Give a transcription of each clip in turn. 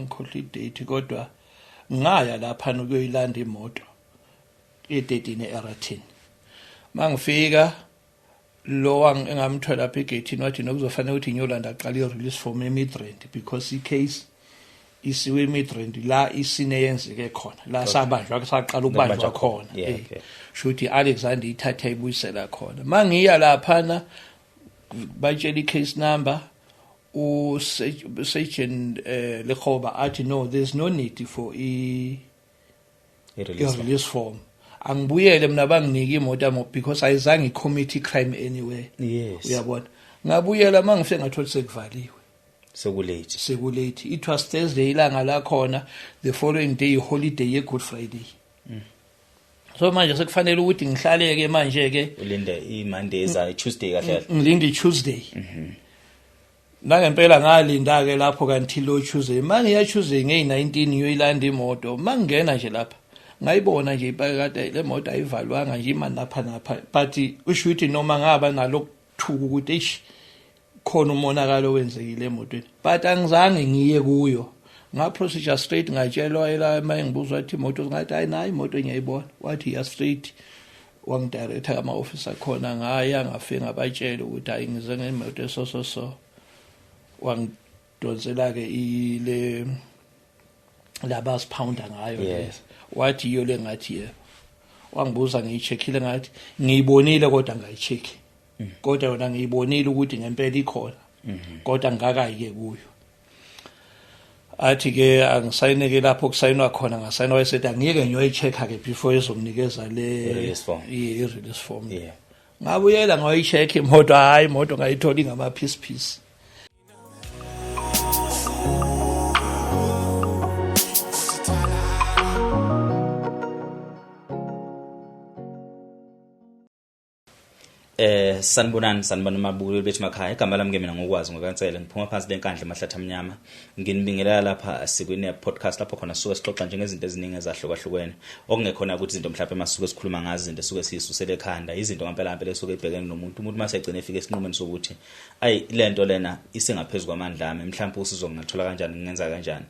ngikhohlwa idate, kodwa ngaya lapha ukuyoyilanda imoto e13 eAratin. Mangifika lo engamthola lapha egate wathi nokuzofanele ukuthi ngiyolanda aqala i-release form eMidrand, because i-case isiwe eMidrand la isine yenzeke khona, la sabanjwa saqala ukubanjwa khona. Shuthi Alexander ithatha ibuyisela khona. Mangiya laphana batshela i-case number, uSergeant Lekhoba athi no, there's no need for i release form. Angibuyele mina banginike imoto yami because ayizange icommit crime anywhere. Uyabona, ngabuyela mangifike ngathola sekuvaliwe, sekulate. It was Thursday ilanga la khona, the following day holiday ye Good Friday. So manje sekufanele ukuthi ngihlaleke manje ke ulinde iMonday za Tuesday kahle. Ngilinde Tuesday. Nangempela ngalinda ke lapho kanti lo Tuesday, manje ya Tuesday nge19 ngiyoyilanda imoto. Mangena nje lapha ngayibona nje ipakade le moto ayivalwanga nje imani lapha napha, but usho ukuthi noma ngaba nalokuthuka ukuthi eish khona umonakalo wenzekile emotweni, but angizange ngiye kuyo. Nga procedure straight, ngatshelwa la mayengibuzwa wathi imoto, ngathi hayi nayi imoto ngiyayibona, wathi ya straight, wangidirector ama office akhona. Ngaya ngafika ngabatshela ukuthi hayi ngize ngemoto so so so, wangidonsela ke ile laba siphounda ngayo. Wathi iyo le, ngathi yebo. Wangibuza ngiyicheckile, ngathi ngiyibonile kodwa ngayicheck, kodwa yona ngiyibonile ukuthi ngempela ikhona, kodwa ngingakayi ke kuyo. Athi ke angisayineke lapho kusayinwa khona, ngasayinwa, wayesethi angiyeke ngiyoyi-check-a ke before ezonginikeza le release form. I-release form. Ngabuyela ngayoyi-check imoto, hayi imoto ngayithola ingama-piece piece. Sanibonani, sanibona mabukeli bethu makhaya. Igama lami ke mina ngokwazi ngokansele, ngiphuma phansi lenkandla emahlathi amnyama. Nginibingelela lapha sikwine podcast lapho khona sisuke sixoxa nje ngezinto eziningi ezahlukahlukene, okungekhona ukuthi izinto mhlawumbe masuke sikhuluma ngazo izinto esuke siyisusele ekhanda, izinto ngempela ngempela esuke ibhekene nomuntu. Umuntu mase egcine efika esinqumeni sokuthi ayi lento lena isengaphezulu kwamandla ami, mhlawumbe usizo ngingathola kanjani, ngingenza kanjani.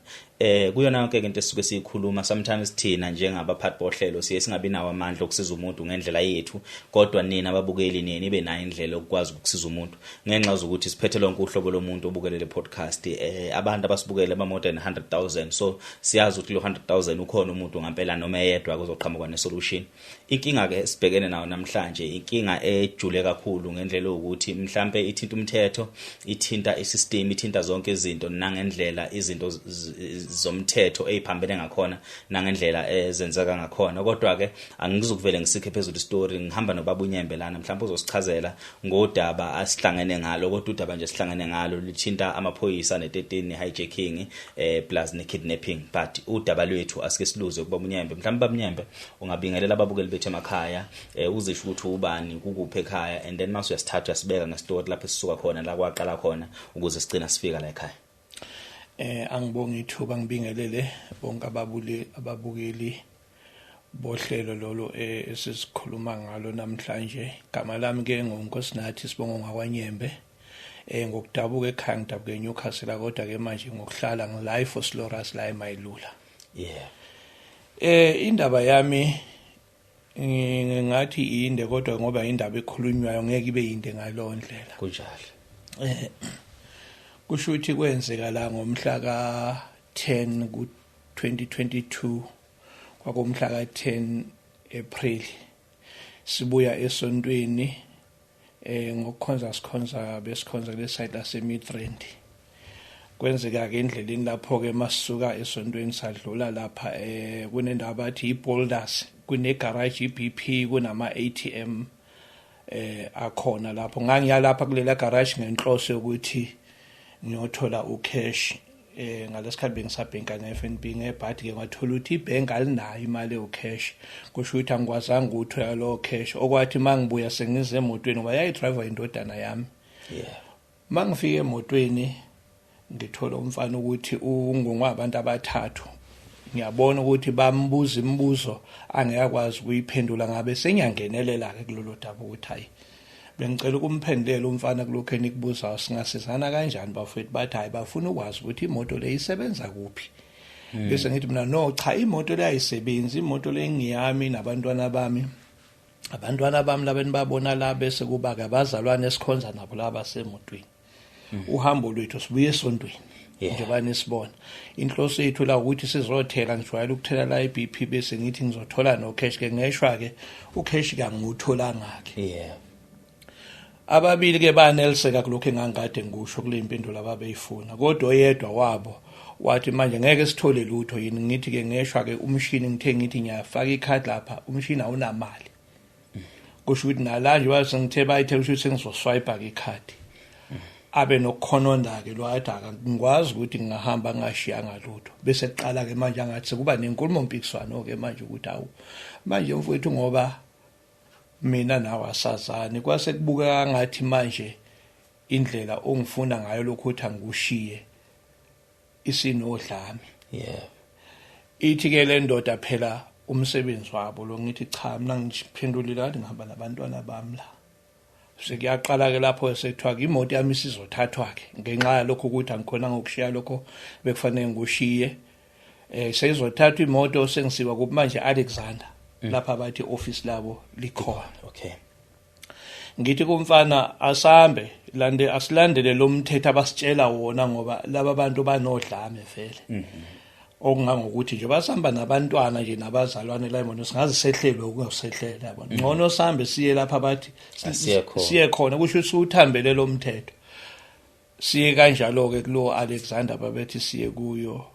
Kuyona yonke into esisuke siyikhuluma, sometimes thina njengabaphathi bohlelo siye singabi nawo amandla okusiza umuntu ngendlela yethu, kodwa nina ababukeli niye nibe nayo indlela yokukwazi ukusiza umuntu, ngenxa zokuthi siphethe lonke uhlobo lomuntu obukele le podcast. Abantu abasibukele ba more than 100,000, so siyazi ukuthi lo 100,000 ukhona umuntu ngempela noma eyedwa kuzoqhamuka nesolution. Inkinga ke sibhekene nayo namhlanje inkinga ejule kakhulu ngendlela yokuthi mhlambe ithinta umthetho, ithinta isystem, ithinta zonke izinto, nangendlela izinto zomthetho eziphambene ngakhona, nangendlela ezenzeka ngakhona. Kodwa ke angizukuvele ngisikhe phezulu story, ngihamba nobaba uNyembe lana, mhlawumbe uzosichazela ngodaba asihlangene ngalo. Kodwa udaba nje sihlangene ngalo lithinta amaphoyisa ne-13 hijacking plus ne-kidnapping, but udaba lwethu asike siluze kuba uNyembe. Mhlawumbe baba uNyembe ungabingelela ababukeli bethu emakhaya, uzisho ukuthi ubani, kukuphi ekhaya, and then mase uyasithatha uyasibeka ngestory lapho esisuka khona, la kwaqala khona ukuze sigcina sifika la ekhaya. Angibonge ithuba, ngibingelele bonke ababukeli bohlelo lolo esisikhuluma ngalo namhlanje. Igama lami ke nguNkosinathi Sibongo ngakwaNyembe. Ngokudabuka ekhaya ngidabuka eNewcastle, kodwa ke manje ngokuhlala ngila eVosloorus la eMayilula. Indaba yami ngingathi inde, kodwa ngoba indaba ekhulunywayo ngeke ibe yinde ngalo ndlela. Kunjalo. Kusho ukuthi kwenzeka la ngomhla ka-10 ku 2022, kwakumhla ka-10 April, sibuya esontweni ngokukhonza, sikhonza besikhonza kule site lase Midrand. Kwenzeka ke endleleni lapho ke masisuka esontweni sadlula lapha kunendawo bathi iBoulders, kune garage iBP, kunama ATM akhona lapho. Ngangiya lapha kulela garage ngenhloso yokuthi ngiyothola ucash. Ngalesikhathi bengisabhenka nge-FNB, ngebhadi ke ngathola ukuthi ibhenki alinayo imali ewucash, kusho ukuthi angikwazanga ukuthola lowo cash. Okwathi mangibuya sengize emotweni, ngoba yayidriver indodana yami, mangifika emotweni ngithola umfana ukuthi ungungwabantu abathathu. Ngiyabona ukuthi bambuza imibuzo angiyakwazi ukuyiphendula, ngabe sengiyangenelela ke kulolu daba ukuthi hayi Bengicela ukumphendulela umfana kulokho enikubuzayo, singasizana kanjani bafowethu? Bathi hayi, bafuna ukwazi ukuthi imoto le isebenza kuphi. Bese ngithi mina no, cha, imoto le ayisebenzi, imoto le ngiyami nabantwana bami. Abantwana bami laba enibabona la, bese kuba ke abazalwane esikhonza nabo laba semotweni. Uhambo lwethu sibuye esontweni. Njengoba nisibona, inhloso yethu la ukuthi sizothela, ngijwayele ukuthela la i-BP, bese ngithi ngizothola no cash ke, ngeshwa ke ucash kangiwutholanga ke. Ababili ke baneliseka kulokho engangikade ngikusho kule impendulo ababeyifuna, kodwa oyedwa wabo wathi manje ngeke sithole lutho yini. Ngithi ke ngeshwa ke umshini, ngithe ngithi ngiyafaka ikhadi lapha, umshini awunamali, kusho ukuthi nala nje base ngithe bayithe, kusho ukuthi sengizoswipe ke ikhadi. Abe nokukhononda ke lo, athi ngikwazi ukuthi ngingahamba ngashiyanga lutho. Bese kuqala ke manje angathi sekuba nenkulumo mpikiswano ke manje ukuthi awu manje mfowethu, ngoba mina nawe asazani, kwase kubukeka ngathi manje indlela ongifuna ngayo lokhu ukuthi angikushiye isinodlame. Ithi ke le ndoda phela umsebenzi wabo lo. Ngithi cha, mina ngiphendulile kade ngihamba nabantwana bami la. Sekuyaqala ke lapho sekuthiwa ke imoto yami isizothathwa ke ngenxa yalokho ukuthi angikhona ngokushiya lokho bekufanele ngikushiye. Seyizothathwa imoto, sengisiwa kuphi manje? Alexander, lapha bathi office labo likhona. Ngithi kumfana asambe lande, asilandele lo mthetho abasitshela wona, ngoba laba bantu banodlame vele, okungangokuthi nje basihamba nabantwana nje nabazalwane la imoto singaze sehlelwe ukungasehlela, yabona, ngcono sihambe siye lapha bathi Asiye khona. Siye khona, kusho ukuthi uthambele lo mthetho. Siye kanjalo ke kulo Alexander babethi siye kuyo.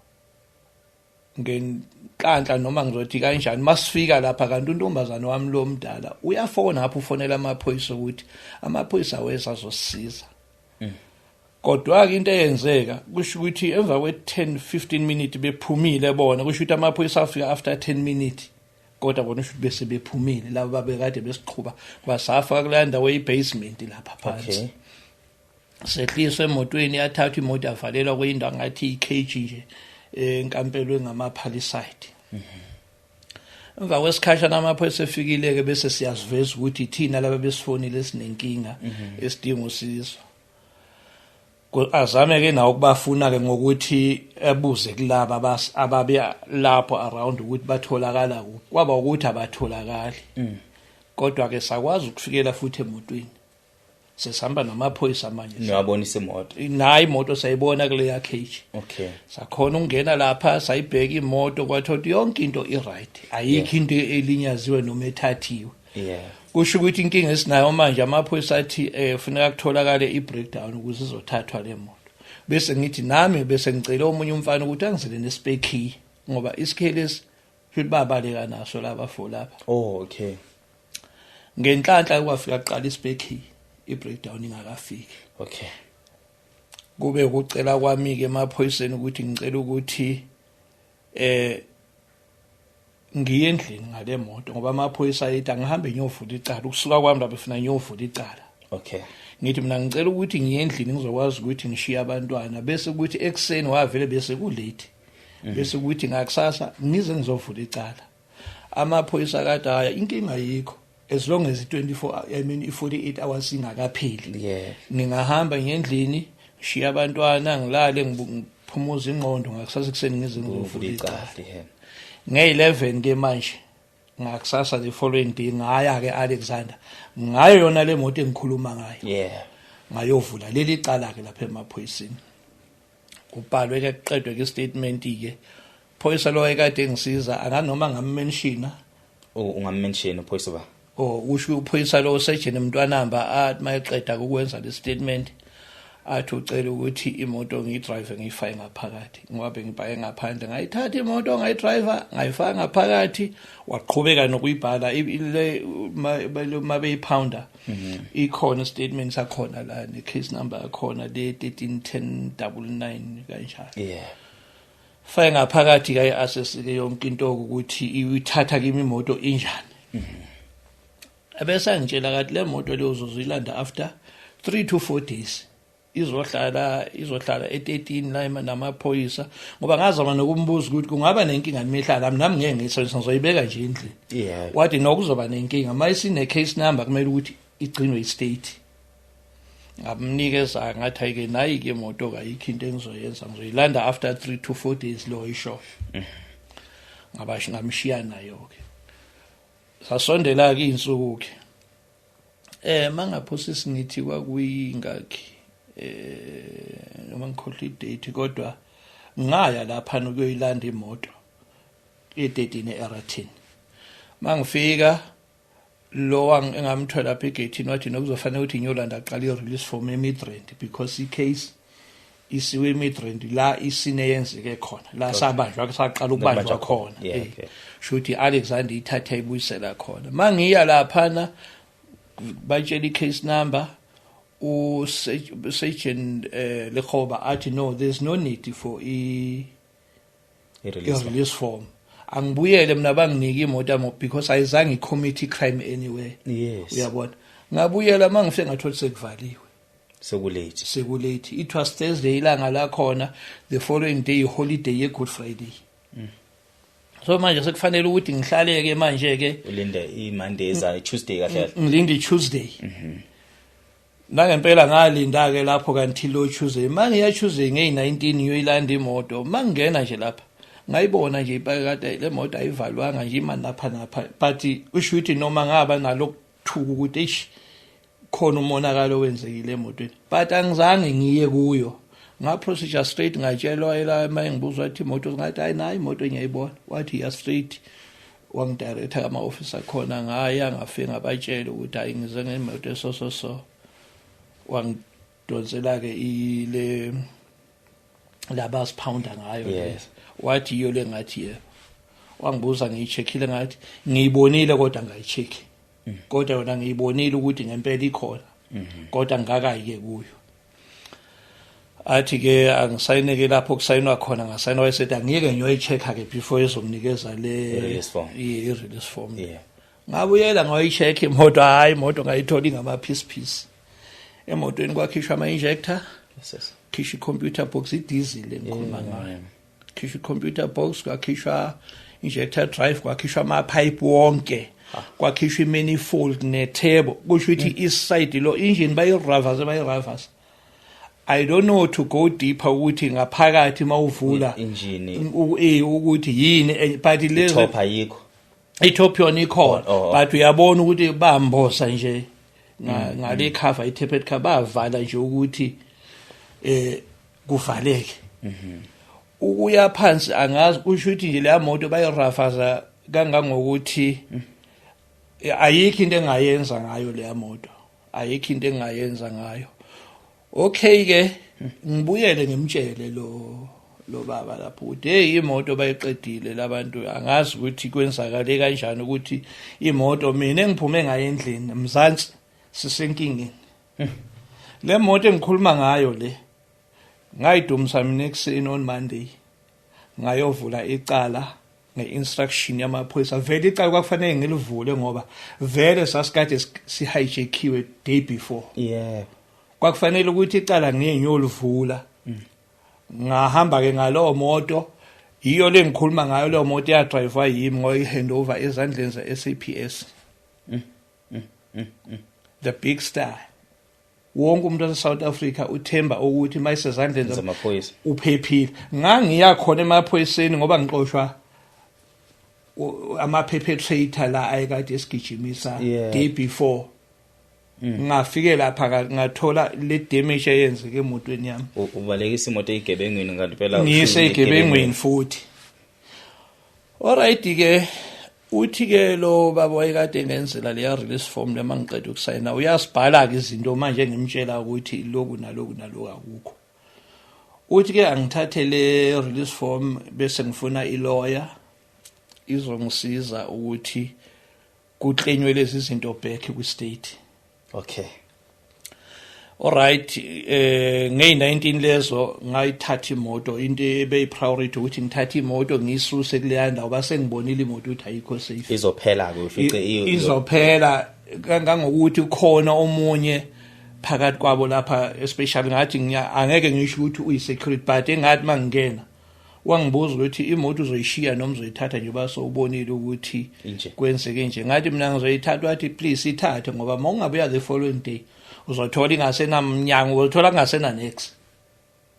Ngenhlanhla noma ngizothi kanjani, masifika lapha kanti untombazane wami lo mdala uyafona apho, ufonela amaphoyisa ukuthi amaphoyisa aweza azosisiza. Kodwa ke into eyenzeka kusho ukuthi emva kwe-10 15 minutes bephumile bona, kusho ukuthi amaphoyisa afika after 10 minutes, kodwa bona usho ukuthi bese bephumile laba babekade besiqhuba, basafaka kuleya ndawo eyi-basement lapha phansi. Sehliswe emotweni, yathathwa imoto, yavalelwa kwindawo ngathi i-cage nje enkampelwe ngama-palisade. Emva kwesikhashana amaphoyisa efikile-ke, bese siyaziveza ukuthi thina laba besifonile esinenkinga esidinga usizo. Azame-ke nawo ukubafuna-ke ngokuthi ebuze kulaba ababe lapho around ukuthi batholakala kuphi, kwaba ukuthi abatholakali. Kodwa-ke sakwazi ukufikela futhi emotweni, sesihamba namaphoyisa manje. Niwabonisa imoto? Nayo imoto sayibona kuleya cage. Sakhona ukungena lapha, sayibheka imoto, kwathola ukuthi yonke into i-right, ayikho into elinyaziwe noma ethathiwe. Kusho ukuthi inkinga esinayo manje, amaphoyisa athi funeka kutholakale i-breakdown ukuze izothathwa le moto. Bese ngithi nami bese ngicela omunye umfana ukuthi angizele ne-spare key, ngoba isikey lesi futhi babaleka naso laba fo lapha. Oh, okay. Ngenhlanhla kwafika kuqala i-spare key, i-breakdown ingakafiki. Kube ukucela kwami ke emaphoyiseni ukuthi ngicela ukuthi ngiye endlini ngale moto, ngoba amaphoyisa ayethi angihambe ngiyovula icala. Ukusuka kwami lapho efuna ngiyovula icala. Ngithi mina ngicela ukuthi ngiye endlini, ngizokwazi ukuthi ngishiye abantwana, bese kuthi ekuseni wavele bese kulate, bese kuthi ngakusasa ngize ngizovula icala. Amaphoyisa kade haya, inkinga yikho as long as i-24, I mean i-48 hours ingakapheli, ngingahamba ngendlini, ngishiye abantwana, ngilale, ngiphumuze ingqondo, ngakusasa ekuseni ngize ngizovula icala. Nge-11 ke manje ngakusasa, the following day, ngaya ke Alexander ngayo yona le moto engikhuluma ngayo. Ngayovula leli cala ke lapha emaphoyiseni, kubhalwe ke, kuqedwe ke statement ke. Phoyisa lo ekade engisiza, anganoma ngammenshina. Ungammention uphoyisa ba? Oh, usho uphoyisa lo sergeant Mntwanamba, athi mayeqeda ukwenza le statement athi ucela ukuthi imoto ngiyidrive ngiyifake ngaphakathi, ngoba bengibhake ngaphandle. Ngayithatha imoto, ngayidriver, ngayifaka ngaphakathi. Waqhubeka nokuyibhala le ma beyiphounder, ikhona statement sakhona la ne case number yakhona le 131099 kanjalo. Fake ngaphakathi ke, assess ke yonke into ukuthi ithatha kimi imoto injani. Ebese angitshela kathi le moto leyo uzoyilanda after 3 to 4 days, izohlala e13 la namaphoyisa, ngoba ngazama nokumbuza ukuthi kungaba nenkinga nemihlala nami ngeke ngiyisebenzise, ngizoyibeka nje endlini. Wathi nokuzoba nenkinga mayisine case number, kumele ukuthi Igcinwe i-state. Ngamnikeza, ngathi ayike nayi ke imoto, kayikho into engizoyenza, ngizoyilanda after 3 to 4 days lo ishoyo. Ngabasho ngamshiya nayo ke. Sasondela ke insuku ke, mangaphosisi ngithi kwakuyingakhi, noma ngikhohlwa i-date, kodwa ngaya lapha nokuyoyilanda imoto e13 eAratin. Mangifika, lo engamthola lapha egate wathi nokuzofanele ukuthi ngiyolanda aqala i-release form eMidrand, because i-case isiwe eMidrand la isine yenzeke khona, la sabanjwa, saqala ukubanjwa khona. Shuthi Alexander ithatha ibuyisela khona. Mangiya laphana, batshela i-case number, u-sergeant Lekhoba athi, "No, there's no need for i i-release. I-release form. Angibuyele mina, banginike imoto yami because ayizange i-commit crime anywhere." Uyabona, ngabuyela, mangifike ngathola sekuvaliwe. Seku-late. Seku-late. It was Thursday ilanga lakhona, the following day holiday ye Good Friday. So manje sekufanele ukuthi ngihlaleke manje ke. Ulinde i-Monday eza, i-Tuesday kahle kahle. Ngilinde i-Tuesday. Nangempela ngalinda ke lapho kanti lo Tuesday, mangiya Tuesday ngeyi-19 ngiyoyilanda imoto. Mangingena nje lapha, ngayibona nje ipake kade le moto, ayivalwanga nje, ima napha napha, but usho ukuthi noma ngaba nalokuthuka ukuthi eish, khona umonakalo owenzekile emotweni, but angizange ngiye kuyo. Nga-procedure straight, ngatshelwa ela uma ngibuza, wathi imoto, ngathi hayi, nayi imoto, ngiyayibona. Wathi ya, straight wangi-directa kama-office akhona. Ngaya, ngafike ngabatshela ukuthi hayi, ngize ngemoto eso so so. Wangidonsela-ke ile labasiphawunda ngayo le. Wathi iyo le? Ngathi yebo. Wangibuza ngiyi-checkile? Ngathi ngiyibonile kodwa ngayi-check, kodwa yona ngiyibonile ukuthi ngempela ikhona, kodwa ngingakayi-ke kuyo. Athi ke angisayineke lapho kusayinwa khona. Ngasayina, wayesethi angiyeke ngiyoyi-check-a ke before ezonginikeza le I-release form. I-release form. Ngabuyela ngayoyi-check imoto. Hayi, imoto ngayithola ingama-piece piece. Emotweni kwakhishwa ama-injector, khishwa i-computer box, i-diesel engikhuluma ngayo, khishwa i-computer box, kwakhishwa injector drive, kwakhishwa ama-pipe wonke, kwakhishwa i-manifold ne-turbo. Kusho ukuthi iside lo engine bayiravasa, bayiravasa. I don't know to go deeper ukuthi ngaphakathi mawuvula Engine ukuthi yini, but lezi top ayikho. I-top yona ikhona. Oh. But uyabona ukuthi bambosa nje ngale cover, i-tapered cover, bavala nje ukuthi kuvaleke ukuya phansi. Angazi, kusho ukuthi nje leya moto bayirafaza kangangokuthi ayikho into engayenza ngayo leya moto, ayikho into engayenza ngayo. Okay ke, ngibuyele ngimtshele lo baba lapho ukuthi hey, imoto bayiqedile labantu, angazi ukuthi kwenzakale kanjani ukuthi imoto mina engiphume ngayo endlini. Mzansi, sisenkingeni. Le moto engikhuluma ngayo le, ngayidumisa mina ekuseni on Monday, ngayovula icala nge-instruction yamaphoyisa. Vele icala kwakufanele ngilivule ngoba vele sasikade si-hijackiwe day before. Kwakufanele ukuthi icala ngiye ngiyolivula. Ngahamba ke ngalowo moto, yiyo le ngikhuluma ngayo. Leyo moto yadrivewa yimi, ngoyi-hand over ezandleni ze-SAPS, the big star. Wonke umuntu wase-South Africa uthemba ukuthi mayisezandleni zamaphoyisa uphephile. Ngangiya khona emaphoyiseni ngoba ngixoshwa ama-perpetrator la ayekade esigijimisa day before. Ngafike lapha ngathola le damage eyenzeke emotweni yami. Ubalekisa imoto eyigebengwini kanti phela ngiyise usuke egebengwini futhi. Alright ke, uthi ke lo baba wayekade ngenzela leya release form lema ngiqeda ukusayina, uyasibhala ke izinto manje ngimtshela ukuthi lokhu naloku naloku akukho. Uthi ke angithathe le release form bese ngifuna i-lawyer izongisiza ukuthi ku-claimwe lezi zinto back kwi-state. Alright, ngey19 lezo ngayithatha imoto. Into ebe priority ukuthi ngithathe imoto ngiyisuse kuleya ndawo, base ngibonile imoto ukuthi ayikho safe. Izophela ke, ufice Izophela kangangokuthi khona omunye phakathi kwabo lapha, especially ngathi angeke ngisho ukuthi uyi-security, but engathi mangingena Wangibuza ukuthi imoto uzoyishiya noma uzoyithatha njengoba sowubonile ukuthi Inje. kwenzeke nje. Ngathi mina ngizoyithatha, wathi please ithathe, ngoba uma ungabuya the following day uzothola ingasenamnyango, uzothola kungasena next.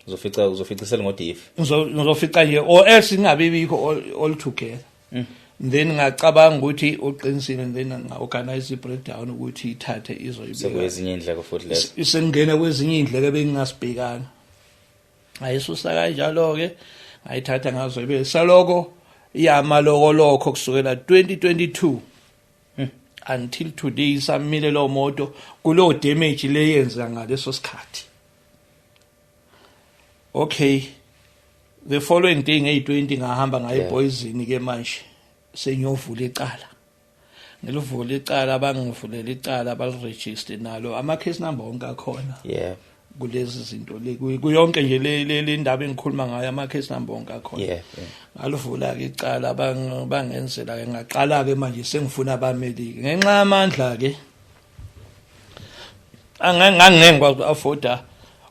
Uzoficisela ngodiff. Ngizofica nje or else ingabe bikho all together. Then ngacabanga ukuthi uqinisile, and then nga-organize i-breakdown ukuthi ithathe izoyibeka. Sekwezinye indleko futhi lezo. Sengingena kwezinye iy'ndleko ebengingasibhekanga. Ngayisusa kanjalo-ke, ngayithatha ngazoyibeka. Saloko yamalokolokho kusukela 2022 until today isamile lo moto kulo damage le yenzeka ngaleso sikhathi. Okay, the following day ngeyi-20 ngahamba ngaye ePoison ke manje sengiyovula icala. Ngilivula icala, bangivulela icala, baliregister nalo, ama case number wonke akhona. Kulezi zinto le kuyonke nje le ndaba engikhuluma ngayo, ama case number wonke akhona. Ngalivula ke icala, bangenzela ke, ngaqala ke manje sengifuna abameli ke ngenxa yamandla ke angangeke ngikwazi uku-afforda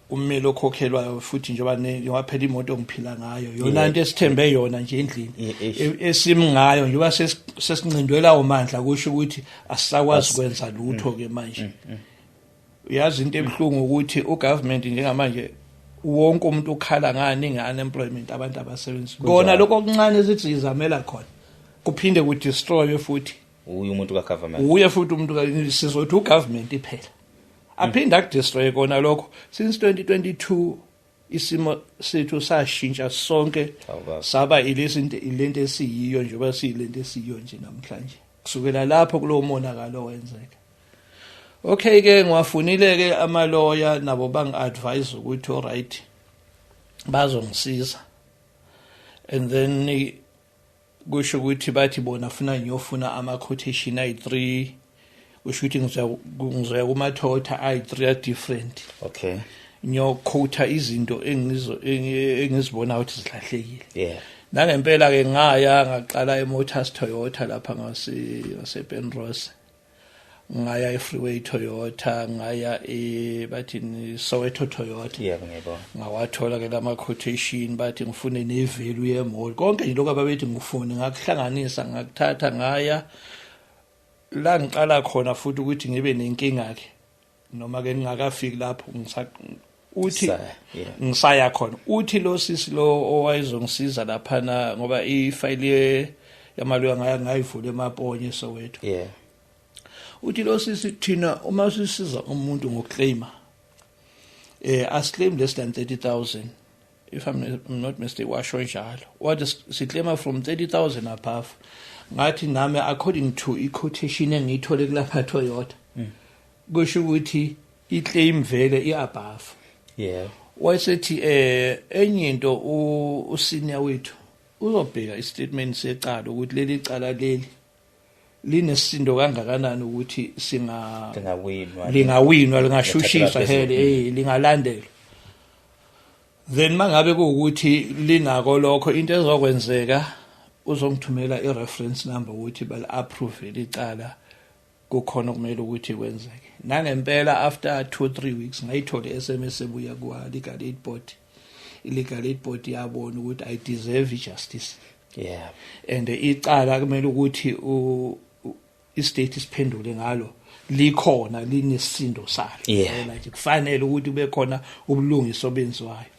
ummeli okhokhelwayo futhi, njengoba njengoba phela imoto ngiphila ngayo yona into esithembe yona nje endlini esimi ngayo, njengoba sesincindwela umandla, kusho ukuthi asisakwazi kwenza lutho ke manje. Uyazi into ebuhlungu ukuthi ugovernment njengamanje wonke umuntu ukhala ngani nge-unemployment, abantu abasebenzi kona lokho okuncane sithi sizamela khona kuphinde kudestroywe futhi. Uye umuntu ka-government. Uye futhi umuntu sizothi ugovernment iphela aphinde akudestroye kona lokho. Since 2022 isimo sethu sashintsha sonke. Hawu baba. Saba ilesi ilento esiyiyo njengoba siyilento esiyiyo nje namhlanje kusukela lapho kulowo monakalo wenzeka. Okay ke, ngiwafunile ke amaloya, nabo bangi-advise ukuthi alright, bazongisiza, and then kusho ukuthi bathi bona funa ngiyofuna ama-quotation ayi-3, kusho ukuthi ngizoya kuma-Toyota ayi-3 a-different. Ngiyoquota izinto engizibona ukuthi zilahlekile. Nangempela ke ngaya, ngaqala eMotors Toyota lapha ngase Penrose, ngaya eFreeway Toyota, ngaya e bathini Soweto Toyota. Yebo, ngiyabona. Ngawathola ke lama quotation, bathi ngifune nevalue yemoto, konke nje lokho ababethi ngifune, ngakuhlanganisa, ngakuthatha, ngaya la ngiqala khona futhi ukuthi ngibe nenkinga ke, noma ke ngingakafiki lapho ngisa uthi ngisaya khona. Uthi lo sisi lo owayezongisiza laphana, ngoba ifayile yamaloya ngaya ngayivula eMaponye Soweto, uthi lo sisi, thina uma sisiza umuntu ngokuclaima asiclaim less than 30,000, if I'm not mistaken, washo njalo, wathi siclaima from 30,000 above. Ngathi nami according to i-quotation engiyithole kulapha Toyota, kusho ukuthi i-claim vele i-above. Wayesethi enye into, usenior wethu uzobheka istatement secala ukuthi leli cala leli linesisindo kangakanani ukuthi singa Lingawinwa. Lingawinwa, lingashushiswa, Lingathathelwa hele lingalandelwa. Then mangabe kuwukuthi linako lokho, into ezokwenzeka uzongithumela i-reference number ukuthi bali-approve icala, kukhona okumele ukuthi kwenzeke. Nangempela after 2 3 weeks ngayithola i-SMS ebuya kwa legal aid board. I-legal aid board yabona ukuthi I deserve justice and icala kumele ukuthi istate siphendule ngalo, likhona, linesisindo salo. Yabona nje kufanele ukuthi kube khona ubulungiswa obenziwayo.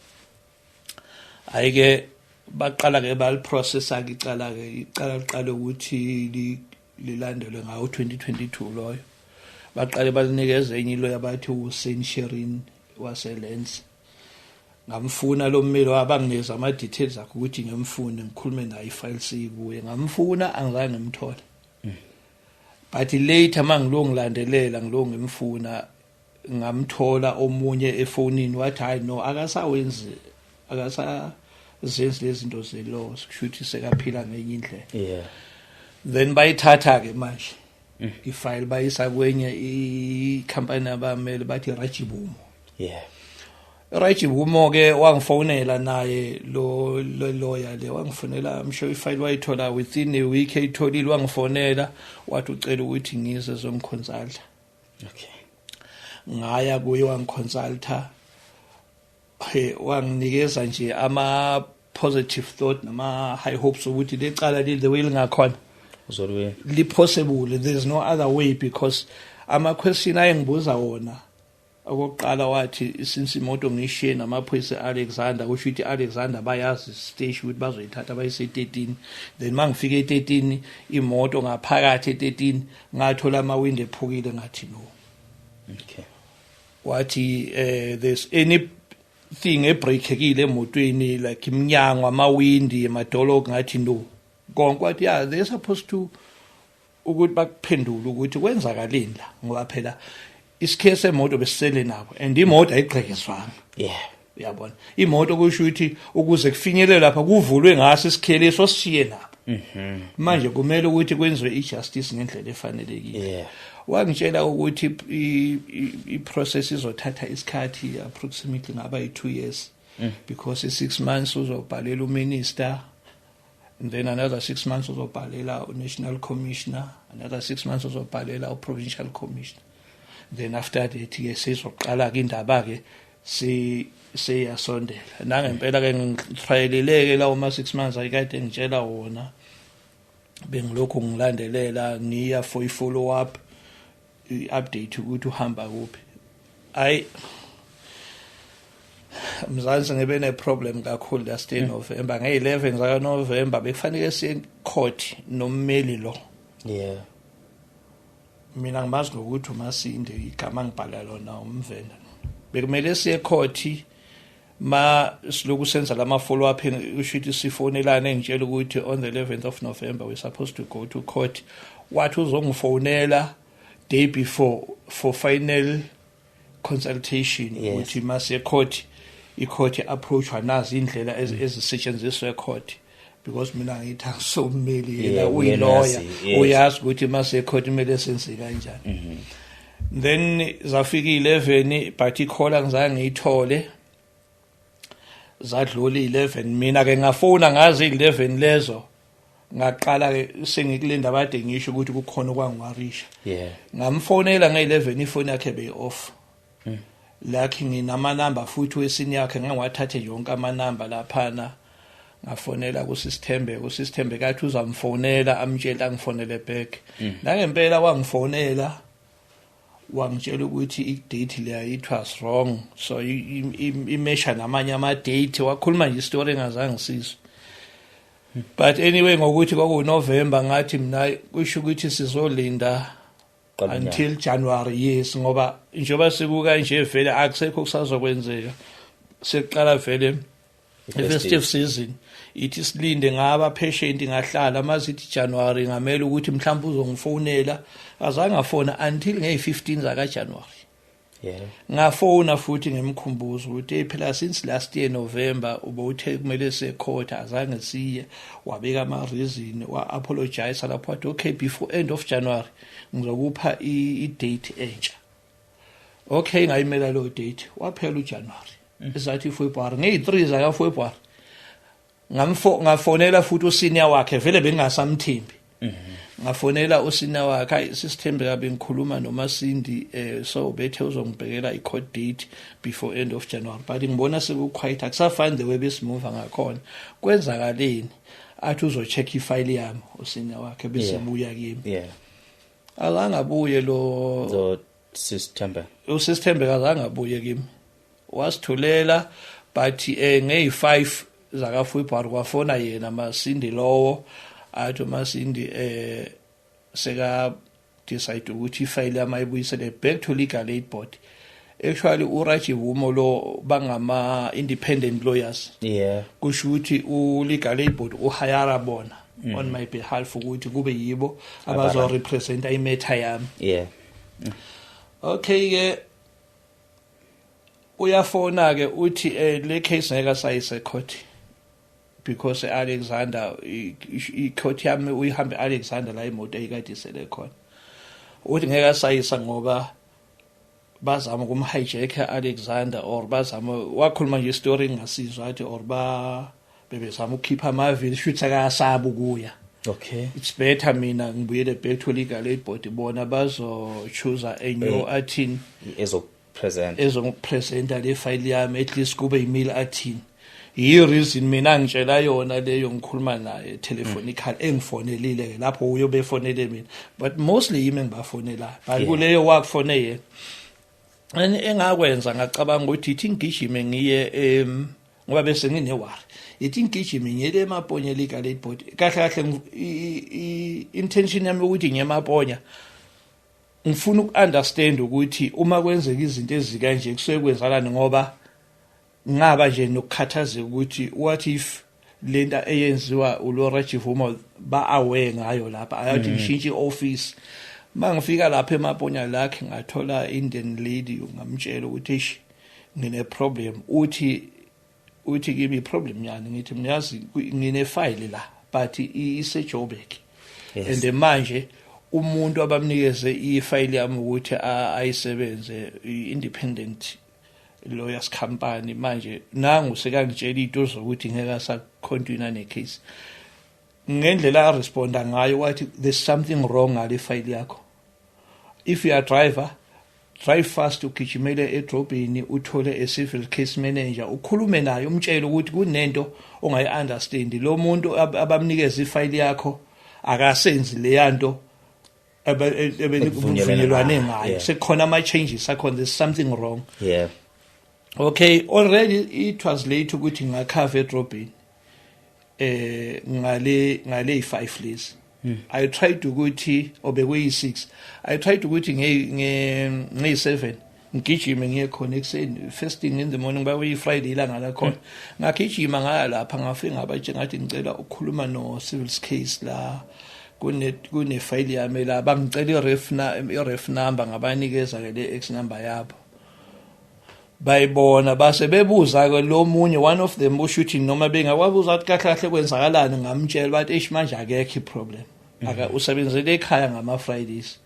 Ayike baqala ke baliprocessa ke icala ke, icala liqale ukuthi lilandelwe ngawo 2022 loyo. Baqale balinikeza enye iloya, bathi uSaint Sherin waseLens. Ngamfuna lo mmeli, wabanginikeza ama details akhe ukuthi ngimfune ngikhulume naye, ifile sikuye. Ngamfuna, angizange ngimthole, but later mangilo ngilandelela, ngilo ngimfuna, ngamthola omunye efonini, wathi hayi no, akasawenzi, akasazenzi lezi zinto ze-law, kusho ukuthi sekaphila ngenye indlela. Then bayithatha ke manje ifile, bayisa kwenye ikhampani abamele, bathi Rajibumo. Rajibumo ke wangifonela naye lo lawyer le, wangifonela, I'm sure ifile wayithola within a week, eyitholile wangifonela, wathi ucela ukuthi ngize zomconsulta. Ngaya kuye, wangiconsulta, he, wanginikeza nje ama positive thought nama high hopes ukuthi lecala leli the way lingakhona Uzolwe. Li possible, there's no other way, because ama question ayengibuza wona okokuqala wathi since imoto ngishiye namaphoyisa Alexander, kusho ukuthi Alexander bayazi station ukuthi bazoyithatha bayise 13. Then mangifika e13, imoto ngaphakathi e13 ngathola ama window ephukile, ngathi no. Wathi there's anything ebreakekile emotweni, like iminyango, amawindi, amadolo, ngathi no konke. Wathi yeah, they're supposed to ukuthi bakuphendule ukuthi kwenzakaleni la, ngoba phela isikhe semoto besisele nabo and imoto ayigqekezwanga. Uyabona, imoto kusho ukuthi ukuze kufinyelele lapha kuvulwe ngaso isikheleso osishiye nabo. Manje kumele ukuthi kwenziwe ijustice ngendlela efanelekile. Wangitshela ukuthi i-process izothatha isikhathi approximately ngaba yi-2 years, because i-6 months uzobhalela uminister, and then another 6 months uzobhalela u-national commissioner, another 6 months uzobhalela u-provincial commissioner. Then after that ke sezoqala ke indaba ke seyasondela. Nangempela ke ngitrayeleleke lawo ma 6 months ayikade ngitshela wona, bengilokhu ngilandelela ngiya for i follow up, i-update ukuthi uhamba kuphi. Ayi Mzansi, ngibe ne problem kakhulu last year November, nge-11 zaka November bekufanele siye court nommeli lo. Mina ngimazi ngokuthi uMasinde, igama ngibhala lona umvenda. Bekumele siye court, ma siloku senza lama follow up, usho ukuthi sifonelane, ngitshela ukuthi on the 11th of November we supposed to go to court. Wathi uzongifonela day before for final consultation ukuthi mase court, i-court approachwa nazi indlela ezisetshenziswa ecourt, because mina ngithi angisommeli, yena uyilawyer. Uyazi, yes. Uyazi ukuthi mase court kumele senze kanjani. Then zafika i11, but i-call angizange ngiyithole. Zadlula i11, mina ke ngafona ngazi i11 lezo, ngaqala ke sengikulinda bade ngisho ukuthi kukhona okwangiwarisha. Ngamfonela nge11, ifoni yakhe be off. Lakhi nginamanamba futhi wesini yakhe, ngangiwathathe yonke amanamba laphana. Ngafonela kusisithembe, kusisithembe kathi uzamfonela amtshela angifonele back. Nangempela wangifonela, wangitshela ukuthi i-date leya it was wrong, so imesha namanye ama-date. Wakhuluma nje isitori engazange sizwe, but anyway ngokuthi kwakuNovember, ngathi mina kusho ukuthi sizolinda Qala unyaka. Until January, yes, ngoba njengoba sikuka nje vele akusekho kusazokwenzeka, sekuqala vele i-festive season. Ithi silinde, ngaba patient, ngahlala. Masithi January, ngamela ukuthi mhlawumbe uzongifonela, azange afona until ngey15 zaka January. Ngafona futhi ngemkhumbuzo ukuthi hey, phela since last year November ubuthe kumele siye court, azange siye. Wabeka ama reason, wa apologize lapho, wathi okay, before end of January ngizokupha i date entsha. Okay, ngayimela lo date. Waphela uJanuary, esathi February, ngey3 zaka February ngamfo ngafonela futhi usenior wakhe, vele bengasamthembi. Ngafonela usenior wakhe, hayi sisithembe kabe ngikhuluma noMasindi, so bethe uzongibhekela i-court date before end of January, but ngibona seku-quiet, akusafani the way besimuva ngakhona, kwenzakaleni? Athi uzocheck ifile yami usenior wakhe bese buya kimi. Azange abuye lo. So sisithembe. Usisithembe kazange abuye kimi, wasithulela. But ngey5 zaka February kwafona yena Masindi lowo, athi uMasindi seka decide ukuthi ifile yami ayibuyisele back to legal aid board. Actually uRajiv Umo lo bangama independent lawyers. Kusho ukuthi u legal aid board uhayara bona on my behalf ukuthi kube yibo abazo representa imatter yami. Okay ke, uyafona ke uthi le case ngeke asayise court because Alexander, i court yami uyihambe Alexander la imoto ayikade isele khona. Uthi ngeke asayisa ngoba bazama ukumhijack Alexander or bazama, wakhuluma nje story engasizwa, athi or ba bebezama ukukhipha amavili, shuthi akasaba ukuya. It's better mina ngibuyele back to legal aid board, bona bazo choose a new attorney Ezo present. Ezokupresenta le file yami, at least kube yimil athini. Yi reason mina ngitshela yona leyo, ngikhuluma naye telephonically, engifonelile ke lapho uyobe efonele mina, but mostly yimi engibafonelayo, but kuleyo wakufone yena. And engakwenza, ngacabanga ukuthi ithi ngigijime ngiye ngoba bese ngine-worry, ithi ngigijime ngiyele eMaponya Legal Aid Board. Kahle kahle intention yami ukuthi ngiye eMaponya, ngifuna uku-understand ukuthi uma kwenzeka izinto ezikanje kusuke kwenzakalani, ngoba ngaba nje nokukhathazeka ukuthi what if lento eyenziwa uLaura Chivuma ba-aware ngayo lapha, ayathi ngishintshe i-office. Mangifika lapha eMaponya lakhe, ngathola Indian lady, ngamtshela ukuthi eish, ngine problem. Uthi kimi, "I-problem yani?" Ngithi, "Ngiyazi ngine file la, but ise Joburg and manje umuntu abamnikeze ifile yami ukuthi ayisebenze, i-independent lawyers company, manje nangu sekangitshela into zokuthi ngeke asacontinue ne-case." Ngendlela aresponda ngayo, wathi, "There's something wrong ngale file yakho. If you are driver, drive fast, ugijimele edrobheni, uthole a civil case manager, ukhulume naye, umtshele ukuthi kunento ongayi-understand. Lo muntu abamnikeza ifayili yakho akasenzi leyanto Ekuvunyelwene ebevunyelwane ngayo, ngayo. Sekukhona ama-changes akhona, there's something wrong." Okay, already it was late ukuthi ngakhava edrobheni ngale 5 lezi. I tried ukuthi obekuyi6, I tried ukuthi nge nge 7 ngigijime ngiye khona ekuseni, first thing in the morning, bakuyi Friday ilanga lakhona. Ngagijima ngaya lapha, ngafika ngabatshe, ngathi ngicela ukukhuluma no civil case la, kune file yami la. Bangicela i-ref number, ngabanikeza ke le X number yabo, bayibona, base bebuza ke lo munye, one of them, usho ukuthi noma bengakwabuza ukuthi kahle kahle kwenzakalani. Ngamtshela, bathi eish, manje akekho iproblem, aka usebenzele ekhaya ngama Fridays,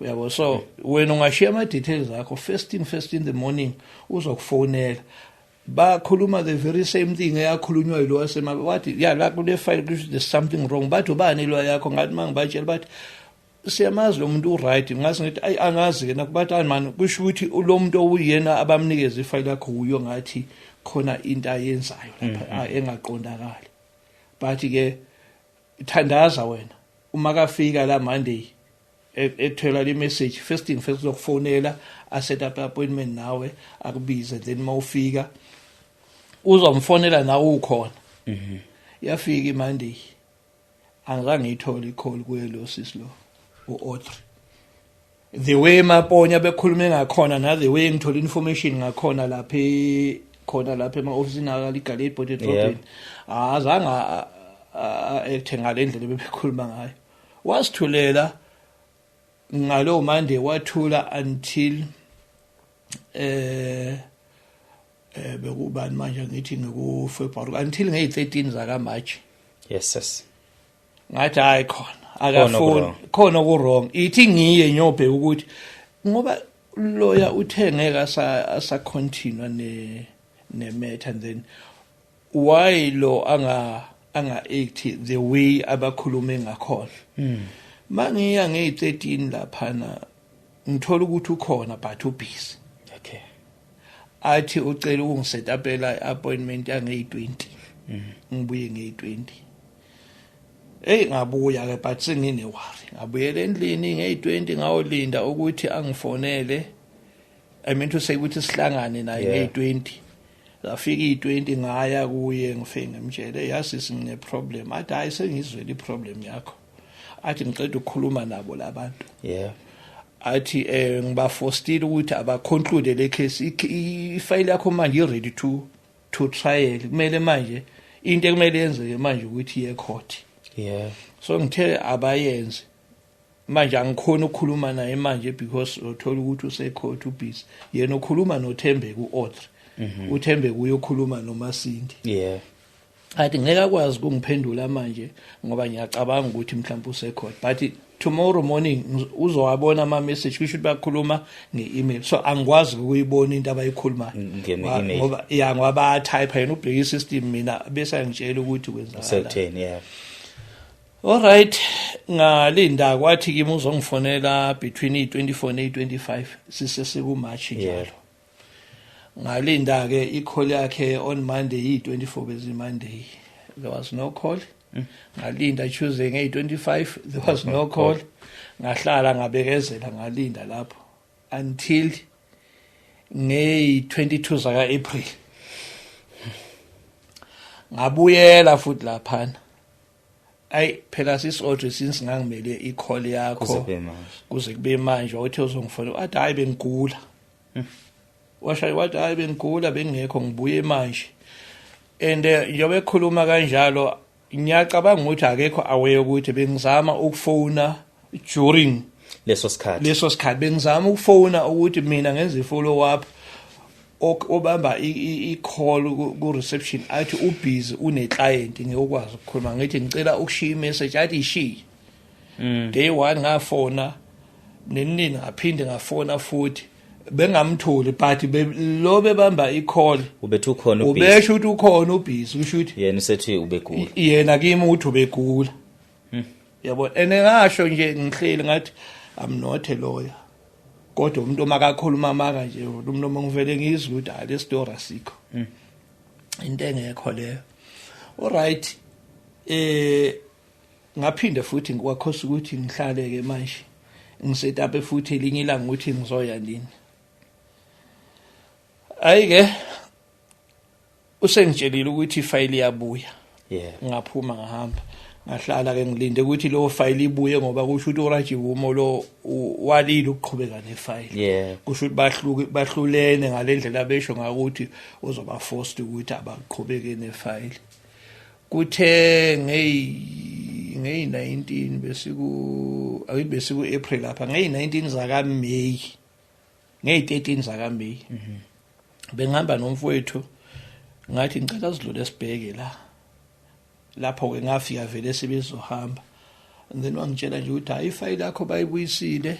uyabo, so wena ungashiya ama details akho, first thing first in the morning uzokufonela. Bakhuluma the very same thing eyakhulunywa yilo wasema, wathi ya, la kule file kusho there's something wrong. Bathi, "Ubani lo yakho?" Ngathi mangibatshela, bathi, "Siyamazi lo muntu, uright." Ngase ngithi, "Ayi, angazi ke nakubathi hayi man, kusho ukuthi lo muntu owuyena abamnikeza ifayile yakho uyo ngathi khona into ayenzayo lapha engaqondakali. Bathi ke, thandaza wena, uma kafika la Monday, ethola le message, first thing first uzokufonela, a set up appointment nawe, akubize, then mawufika uzomfonela nawe ukhona." Yafika iMonday, angizange ngiyithole i-call kuye lo sisi lo u-Audrey. The way Maponya bekhulume ngakhona na the way ngithola information ngakhona lapha khona lapha ema-ofisini aka-Legal Aid Board edrobheni, azange acte ngale ndlela bebekhuluma ngayo. Wasithulela ngalo Monday, wathula until bekubani manje, ngithi ngiku February, until ngeyi-13 zaka March. Yes yes Ngathi hayi, khona Khona akafuni. oku-wrong. Khona oku-wrong, ithi ngiye nyobheka ukuthi ngoba loya uthe ngeke asa continue ne matter, and then why lo anga act the way abakhulume ngakhona? Mangiya ngeyi-13 laphana, ngithola ukuthi ukhona but ubusy. Athi ucela ukungisetupela i-appointment yangeyi-20, ngibuye ngeyi-20. Hey, ngabuya ke, but sengine worry. Ngabuyela endlini ngeyi-20, ngayolinda ukuthi angifonele, I mean to say ukuthi sihlangane naye ngeyi-20. Zafika iyi-20, ngaya kuye, ngifike ngimtshele, "Yazi singine problem." Athi, "Hayi, sengizwele iproblem yakho." Athi, "Ngicela ukukhuluma nabo labantu." Athi ngibafostile ukuthi abaconclude le case. Ifile yakho manje i ready to trial, kumele manje into ekumele yenzeke manje ukuthi iye court. So ngithe abayenze manje, angikhona ukukhuluma naye manje because uthola ukuthi usecourt, ubusy. Yena ukhuluma noThembeka, uAudrey, uThembeka uyokhuluma noMasindi. Athi ngeke akwazi ukungiphendula manje ngoba ngiyacabanga ukuthi mhlawumbe usecourt, but tomorrow morning uzowabona ama message. Kusho ukuthi bakhuluma nge-email, so angikwazi ukuyibona into abayikhulumayo. Nge-email. Ngoba ya, ngoba bayatype, yena ubheka isystem, mina bese angitshela ukuthi kwenzakalani. Sekutheni, yeah. Alright, ngalinda, kwathi kimi uzongifonela between i24 ne25, sisese ku March njalo. Ngalinda ke i-call yakhe on Monday, i24 bezi Monday, there was no call. Ngalinda Tuesday nge25, there was no call. Ngahlala, ngabekezela, ngalinda lapho until nge22 zaka April. Ngabuyela futhi laphana. Ayi phela, sis Audrey, since ngangimele i-call yakho kuze kube manje, kuze kube manje, wathi uzongifona, wathi hayi, bengigula. Washaye wathi hayi, bengigula, bengekho, ngibuye manje. And njengoba ekhuluma kanjalo, ngiyacabanga ukuthi akekho aware ukuthi bengizama ukufona during leso sikhathi. Leso sikhathi bengizama ukufona ukuthi mina ngenze i-follow up. Obamba i-call ku reception athi ubusy, une client, ngiyokwazi ukukhuluma. Ngithi ngicela ukushiya imessage, athi ishiye. Day 1 ngafona nenini, ngaphinde ngafona futhi, bengamtholi, but lo bebamba i-call ubethu ukhona, ubusy. Ubesho ukuthi ukhona, ubusy, kusho ukuthi yena usethi ubegula. Yena kimi uthi ubegula, yabo. And ngasho nje ngihleli ngathi I'm not a lawyer, kodwa umuntu makakhuluma amanga nje, umuntu uma ngivele ngizwe ukuthi hayi, le story asikho, into engekho leyo. Alright, ngaphinde futhi kwakhosa ukuthi ngihlale ke manje, ngiset up futhi elinye ilanga ukuthi ngizoya nini. Ayike, usengitshelile ukuthi ifayili iyabuya. Ngaphuma, ngahamba, ngahlala ke, ngilinde ukuthi lo file ibuye, ngoba kusho ukuthi uRajiv Umo lo walile ukuqhubeka nefile. Kusho ukuthi bahluke, bahlulene ngalendlela besho ngakuthi uzoba forced ukuthi abaqhubeke nefile. Kuthe ngeyi 19 besiku, ayithi besiku April lapha, ngeyi 19 zaka May, ngeyi 13 zaka May, bengihamba nomfowethu, ngathi ngicela sidlule sibheke la. Lapho ke ngafika vele sebezohamba, and then wangitshela nje ukuthi hayi, ifayili yakho bayibuyisile,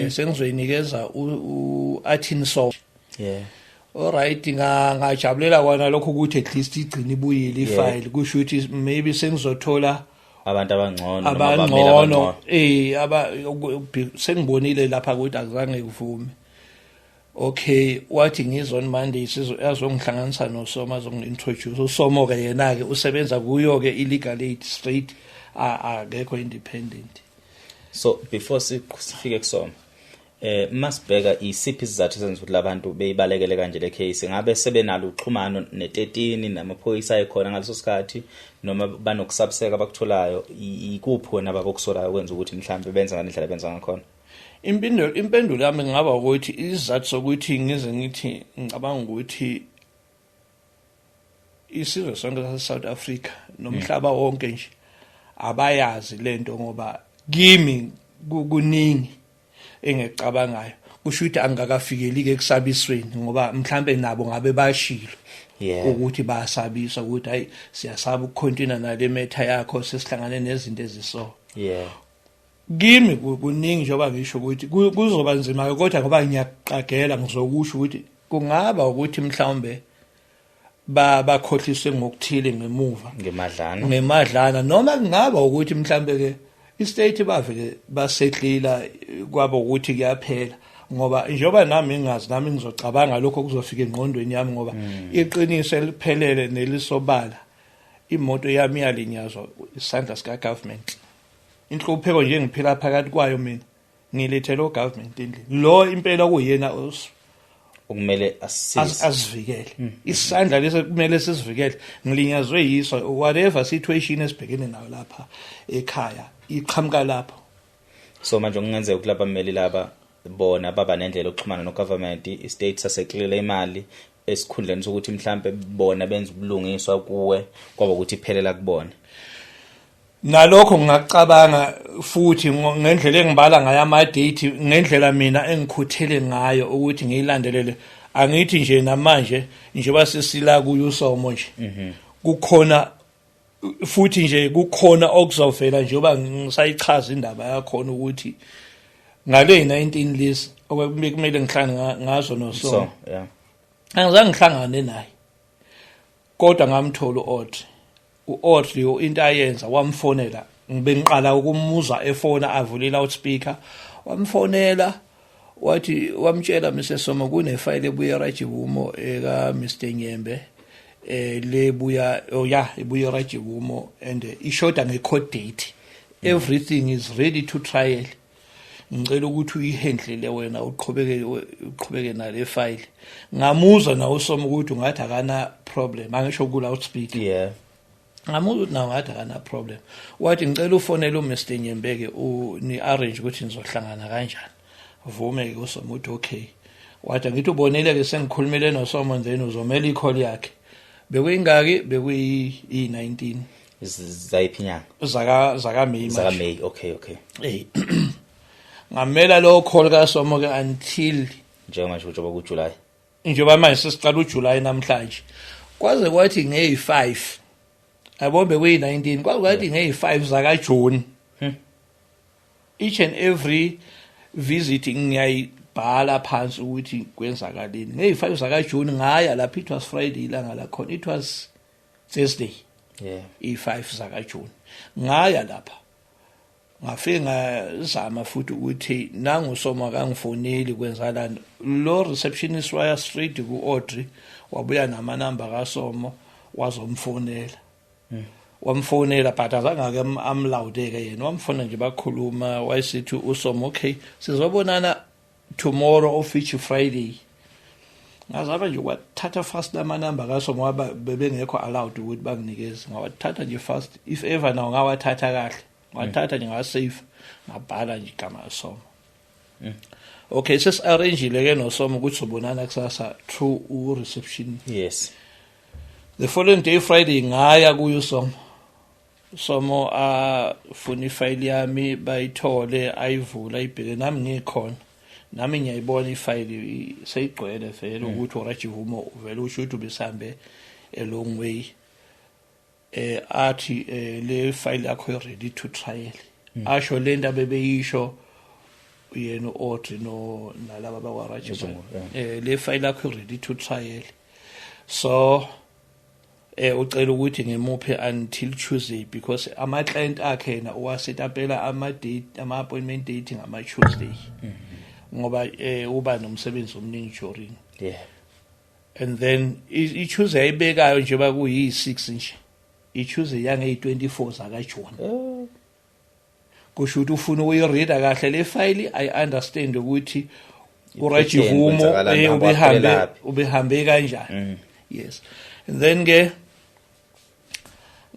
sengizoyinikeza u-Atkinson. Alright, ngajabulela kwana lokho ukuthi at least igcine ibuyile ifile, kusho ukuthi maybe sengizothola abantu abangcono noma abameli abangcono. Abangcono. Aba sengibonile lapha ukuthi akuzange kuvume. Okay, wathi ngizo on Monday, sizo azongihlanganisa noSoma, azongi-introduce uSomo ke. Yena ke usebenza kuyo ke i-legal aid straight, akekho independent. So before sifike kusoma, masibheka isiphi isizathu esenza ukuthi labantu beyibalekele kanje le case? Ngabe sebenalo uxhumano ne13 namaphoyisa ayikhona ngaleso sikhathi, noma banokusabiseka abakutholayo? Ikuphi wena abakusolayo kwenza ukuthi mhlambe benza ngalendlela benza ngakhona? Impendulo yami ngaba ukuthi isizathu sokuthi ngize ngithi ngicabanga ukuthi isizwe sonke sase-South Africa nomhlaba wonke nje abayazi lento, ngoba kimi kuningi engicabangayo, kusho ukuthi angikakafikeli ke ekusabisweni, ngoba mhlambe nabo ngabe bashilo ukuthi bayasabisa ukuthi hayi, siyasaba ukucontinue nale matter yakho, sesihlangane nezinto eziso. Kimi kuningi, njengoba ngisho ukuthi kuzoba nzima ke, kodwa ngoba ngiyaqagela, ngizokusho ukuthi kungaba ukuthi mhlawumbe bakhohliswe ngokuthile ngemuva. Ngemadlana. Ngemadlana, noma kungaba ukuthi mhlambe ke istate bavele basehlila, kwaba ukuthi kuyaphela, ngoba njengoba nami ngingazi, nami ngizocabanga lokho kuzofika engqondweni yami, ngoba iqiniso eliphelele nelisobala, imoto yami yalinyazwa isandla sika government. Inhlupheko nje ngiphila phakathi kwayo mina, ngilethele ugovernment endlini lo impela kuyena okumele asisize, asivikele. Isandla lesi kumele sisivikele, ngilinyazwe yiso. Whatever situation esibhekene nayo lapha ekhaya iqhamuka lapho. So manje kungenzeka ukuthi laba mmeli laba bona baba nendlela yokuxhumana no-government, i-state saseklile imali, esikhundleni sokuthi mhlambe bona benze ubulungiswa kuwe, kwaba ukuthi iphelela kubona. Nalokho ngingakucabanga futhi ngendlela engibala ngayo ama-date, ngendlela mina engikhuthele ngayo ukuthi ngiyilandelele. Angithi nje namanje njengoba sesila kuyo uSomo nje, kukhona futhi nje, kukhona okuzovela njengoba ngisayichaza indaba yakhona, ukuthi ngale 19 lesi okwekumele ngihlangane ngazo noSomo, so yeah angizange ngihlangane naye, kodwa ngamthola u-Audrey. U-Audrey into ayenza, wamfonela, ngibe ngiqala ukumuzwa efona, avule loudspeaker, wamfonela. Wathi wamtshela Mr Somo kunefile ebuye Rajivumo eka Mr Nyembe, lebuya, oh yeah, ibuye Rajivumo and ishoda ngecourt date, everything is ready to trial, ngicela ukuthi uyihandle wena, uqhubeke nale file. Ngamuzwa nawo uSomo ukuthi ungathi akana problem, angisho ku loudspeaker. Ngamuzwa ukuthi nawo ngathi akana problem. Wathi ngicela ufonele uMr Nyembeke, ni arrange ukuthi nizohlangana kanjani. Vume ke uSomo uthi okay. Wathi ngithi ubonile ke, sengikhulumile noSomo, then uzomela icall yakhe. Bekuyingaki? Bekuyi 19. Zayiphi inyanga? Zaka May. Zaka May, okay. Ngamela lo call kaSomo ke until njengamanje njengoba kuJuly. Njengoba manje sesiqala uJuly namhlanje, kwaze kwathi ngeyi5, yabo, bekuyi19, kwaze kwathi ngeyi5 zaka June. Each and every visit ngiyayibhala phansi ukuthi kwenzakaleni. Ngeyi5 zaka June ngaya lapha, it was Friday ilanga lakhona, it was Thursday. I5 zaka June ngaya lapha, ngafike ngazama futhi ukuthi nanguSoma kangifoneli, kwenzakalani? Lo receptionist waya straight ku Audrey, wabuya namanamba kaSomo, wazomfonela, wamfonela, but azange ake amlawudeke yena, wamfona nje, bakhuluma. Wayesithi uSomo okay, sizobonana tomorrow, of which Friday. Ngazama nje kwathatha fast lamanamba kaSomo ngoba bebengekho allowed ukuthi banginikeze, ngawathatha nje fast, if ever nawo ngawathatha kahle, ngathatha nje ngasave, ngabhala nje igama laSomo. Okay, sesi-arrangile ke noSomo ukuthi sobonana kusasa through u-reception. The following day, Friday, ngaya kuyo Somo. Somo afuna ifayili yami, bayithole, ayivula, ayibheke, nami ngikhona, nami ngiyayibona ifayili seyigcwele vele ukuthi uRajivumo vele usho ukuthi ubesambe a long way. Athi le file yakho ready to trial, asho lento abebeyisho yena uAudrey no nalaba bakwa Rajivumo, le file yakho ready to trial, so ucela ukuthi ngimuphe until Tuesday because ama client akhe yena uwasetapela ama date, ama appointment date ngama Tuesday ngoba uba nomsebenzi omningi during. And then i Tuesday ayibekayo nje bakuyi 6 nje, i Tuesday yange 24 zaka June, kusho ukuthi ufuna ukuyireada kahle le file, I understand ukuthi uRajivumo ubehambe kanjani. Yes, and then ke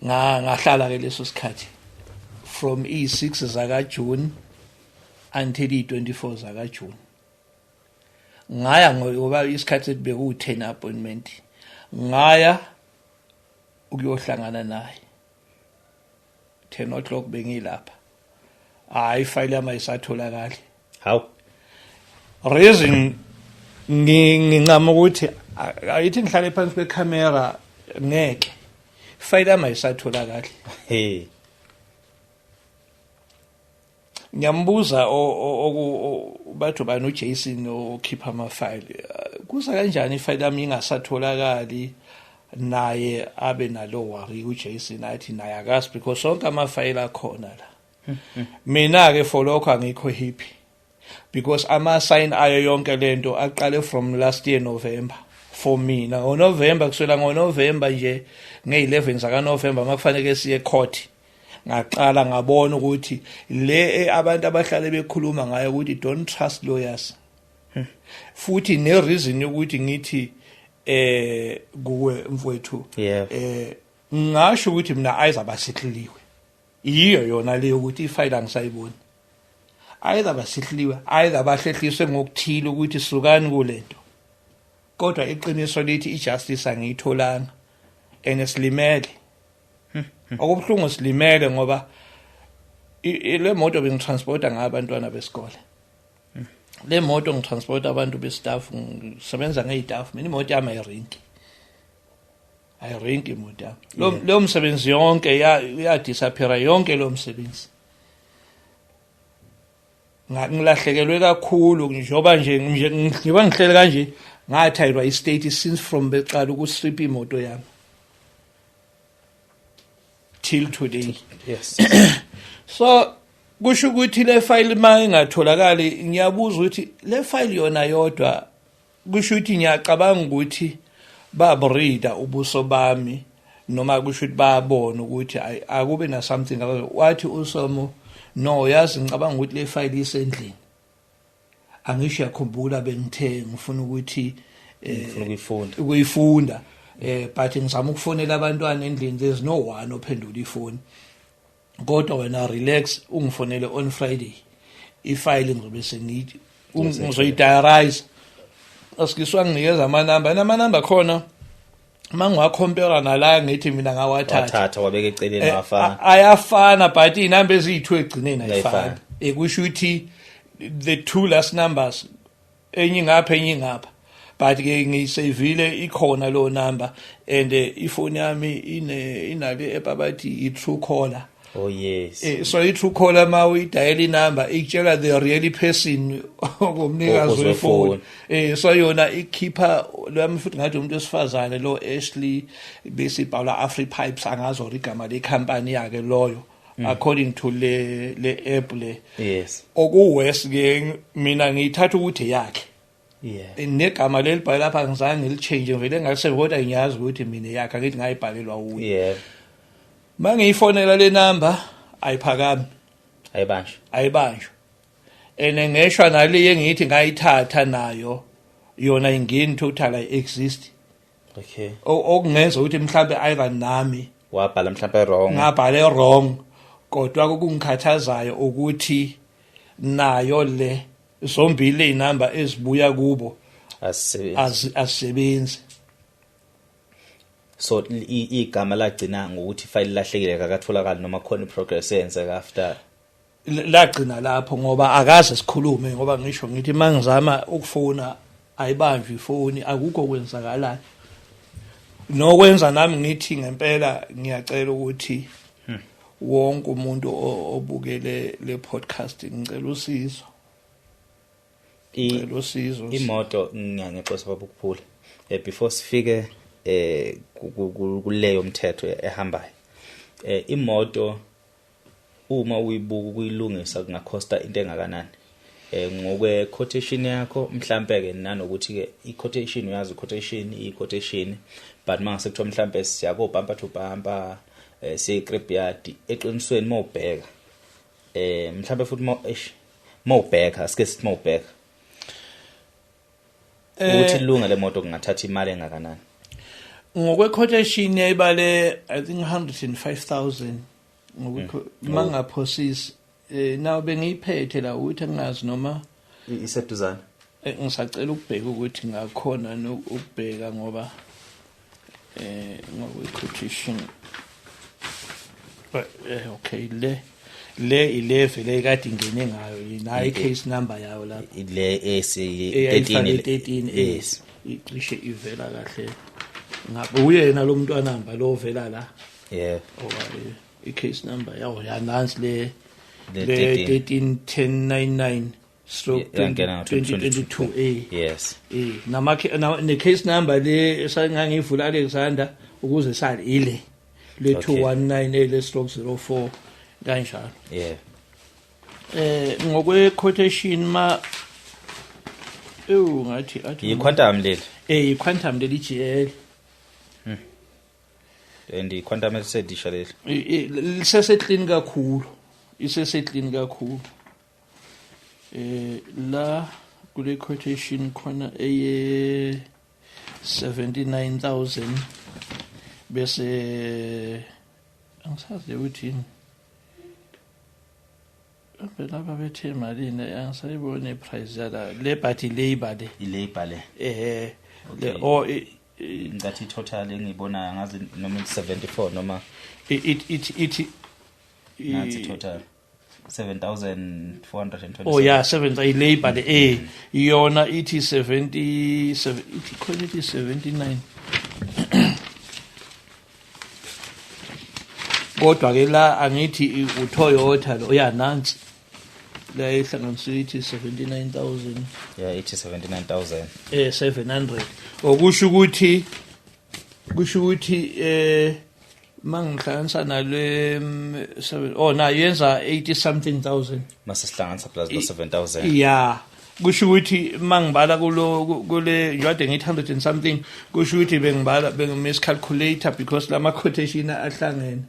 ngahlala ke leso sikhathi from i6 zaka June until i24 zaka June. Ngaya ngoba isikhathi sethu beku10 appointment, ngaya ukuyohlangana naye 10 o'clock bengilapha, hayi, ifile yami ayisatholakali. Hawu. Reason ngincama ukuthi ayithi ngihlale phansi kwecamera, ngeke, ifile yami ayisatholakali. Hey. Ngiyambuza oku bathu bani, uJason okhipha ama-file, kuza kanjani ifile yami ingasatholakali? Naye abe nalo worry uJason, athi naye akazi because sonke ama-file akhona la. Mina ke for lokho angikho happy because ama sign ayo yonke lento aqale from last year November for mina, ngoNovember, kusukela ngoNovember nje, nge11 zaka November makufanele siye court, ngaqala ngabona ukuthi le abantu abahlale bekhuluma ngayo ukuthi don't trust lawyers. Futhi ne reason yokuthi ngithi kuwe mfowethu, ngasho ukuthi mina either basehliliwe, yiyo yona leyo ukuthi ifile angisayiboni, either basehliliwe, either bahlehliswe ngokuthile ukuthi sukani kulento, kodwa iqiniso lithi ijustice angiyitholanga and silimele okubuhlungu, silimele ngoba le moto bengitransporta ngabantwana besikole, le moto ngitransporta abantu bestaff, ngisebenza ngeyistaff mina, imoto yami ayirinki, ayirinki imoto yami. Lo msebenzi yonke ya disappear yonke lo msebenzi. Ngilahlekelwe kakhulu njengoba nje njengoba ngihlele kanje, ngathayelwa i-state since from beqala ukustrip imoto yami till today. So Kusho ukuthi le file ma ingatholakali, ngiyabuza ukuthi le file yona yodwa, kusho ukuthi ngiyacabanga ukuthi babu-reada ubuso bami, noma kusho ukuthi bayabona ukuthi akube na something. Wathi uSomo, "No, yazi, ngicabanga ukuthi le file isendlini. Angisho, yakhumbula bengithe ngifuna ukuthi Ngifuna ukuyifunda." Ukuyifunda, but ngizama ukufonela abantwana endlini, there's no one ophendula ifoni, kodwa wena relax, ungifonele on Friday, ifile ngizobe sengithi ngizoyidiarize." Asikiswa nginikeza amanamba, namanamba khona mangiwacompare nala ngithi mina ngawathatha Wathatha wabeka eceleni, wafana. Ayafana, but iy'namba eziyi-2 egcineni ayifani. Ayifani. Kusho ukuthi the two last numbers, enye ingapha, enye ingapha, but ke ngiyisavile, ikhona lo number, and ifoni yami ine inale app abathi i-True Caller. Oh yes. So i-True Caller, ma uyidayela inamba, ikutshela the really person okumnikazi Ozwefoni. wefoni. So yona ikhipha lami futhi, ngathi umuntu wesifazane lo Ashley, bese ibhalwa Afri Pipes, angazi or igama le company yakhe loyo, according to le app le. Okuworse ke, mina ngiyithatha ukuthi yakhe, negama lelibhale lapha ngizange ngilichange, ngivele ngalisave, kodwa ngiyazi ukuthi mina yakhe, angithi ngayibhalelwa uye. Mangiyifonela le number, ayiphakami. Ayibanjwa. Ayibanjwa, and ngeshwa nale engithi ngayithatha nayo, yona ingeni total exist. Okungenza ukuthi mhlambe either nami Wabhala mhlawumbe wrong. Ngabhale wrong, kodwa kokungikhathazayo ukuthi nayo le, zombili izinamba ezibuya kubo Asisebenzi. Azisebenzi. So igama lagcina ngokuthi ifile lahlekile, kakatholakali, noma khona iprogress eyenzeka after? Lagcina lapho, ngoba akaze sikhulume, ngoba ngisho ngithi mangizama ukufona ayibanjwe ifoni, akukho kwenzakalayo. Nokwenza nami ngithi ngempela ngiyacela ukuthi wonke umuntu obukele le podcast, ngicela usizo. Ngicela usizo. Imoto, ngiyangexoxa baba ukuphula, before sifike kuleyo mthetho ehambayo, imoto uma uyibuka, ukuyilungisa kungakhosta into engakanani ngokwe quotation yakho mhlambe ke? Nanokuthi ke i quotation, uyazi i quotation, i quotation, but mangase kuthiwa mhlambe siya ko bumper to bumper, siye scrapyard, eqinisweni mawubheka mhlambe futhi ma eish mawubheka, asike sithi mawubheka ukuthi ilunga lemoto kungathatha imali engakanani? Ngokwe quotation yayibale, I think, 105,000 ngokwe, mangaphosisi. Naw bengiyiphethe la, ukuthi angazi noma Iseduzane. Ngisacela ukubheka ukuthi ngakhona ukubheka, ngoba ngokwe quotation, okay, le 11 le kade ingene ngayo, nayo i-case number yayo lapha. Le esi Eyayifake 13. 13. Yes. Icishe ivela kahle ngabe uyena lo mntwana namba lo vela la. Oba i-case number yawo yanansi le. Le Le 13. 131099 stroke Yangena 2022 A. Nama ne case number le esangangivula Alexander ukuze sale ile le 219 A le stroke 04 kanjalo. Ngokwe quotation ma ewu ngathi athi I-Quantum leli? I-Quantum leli, GL. And i-Quantum elisedisha leli? Lisese clean kakhulu, isese clean kakhulu. La kule quotation khona eye 79,000, bese angisazi ukuthi yini. Kambe lapha bethe malini? Angisayiboni iprice yala le, but labor le. I-labor le? Le Okay. or Ngathi i-total engiyibonayo, ngazi noma 74 noma it it it Nansi total 7427. Oh yeah, 7 i labor le, yona ithi 77, ithi khona, ithi 79, kodwa ke la angithi uToyota lo ya, nansi la ehlanganiswe, ithi 79,000. Yeah, ithi 79,000. 700, okusho ukuthi kusho ukuthi Mangihlanganisa nale seven, oh, nayo yenza 80 something thousand. Mase sihlanganisa plus lo 7000. Yeah, kusho ukuthi mangibala kulo kule njengoba ngithi 100 and something, kusho ukuthi bengibala bengimiscalculator because lama quotation ahlangene,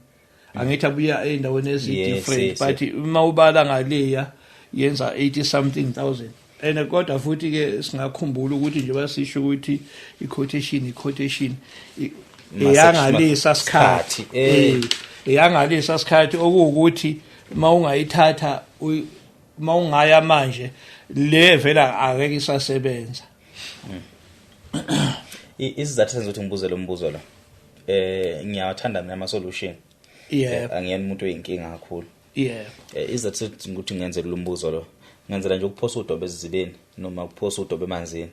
angithi abuya ey'ndaweni ezi-different, but uma ubala ngaleya yenza 80 something thousand. And kodwa futhi ke singakhumbula ukuthi njengoba sisho ukuthi i-quotation eyangalesa sikhathi, eyangalesa sikhathi, okuwukuthi uma ungayithatha, uma ungaya manje, le vela angeke isasebenza. Isizathu senza ukuthi ngibuze lo mbuzo lo, ngiyawathanda mina ama solution. Angiyena umuntu oyinkinga kakhulu. Isizathu ukuthi ngenze lo mbuzo lo, ngenzela nje ukuphosa udobe ezizibeni noma ukuphosa udobe emanzini.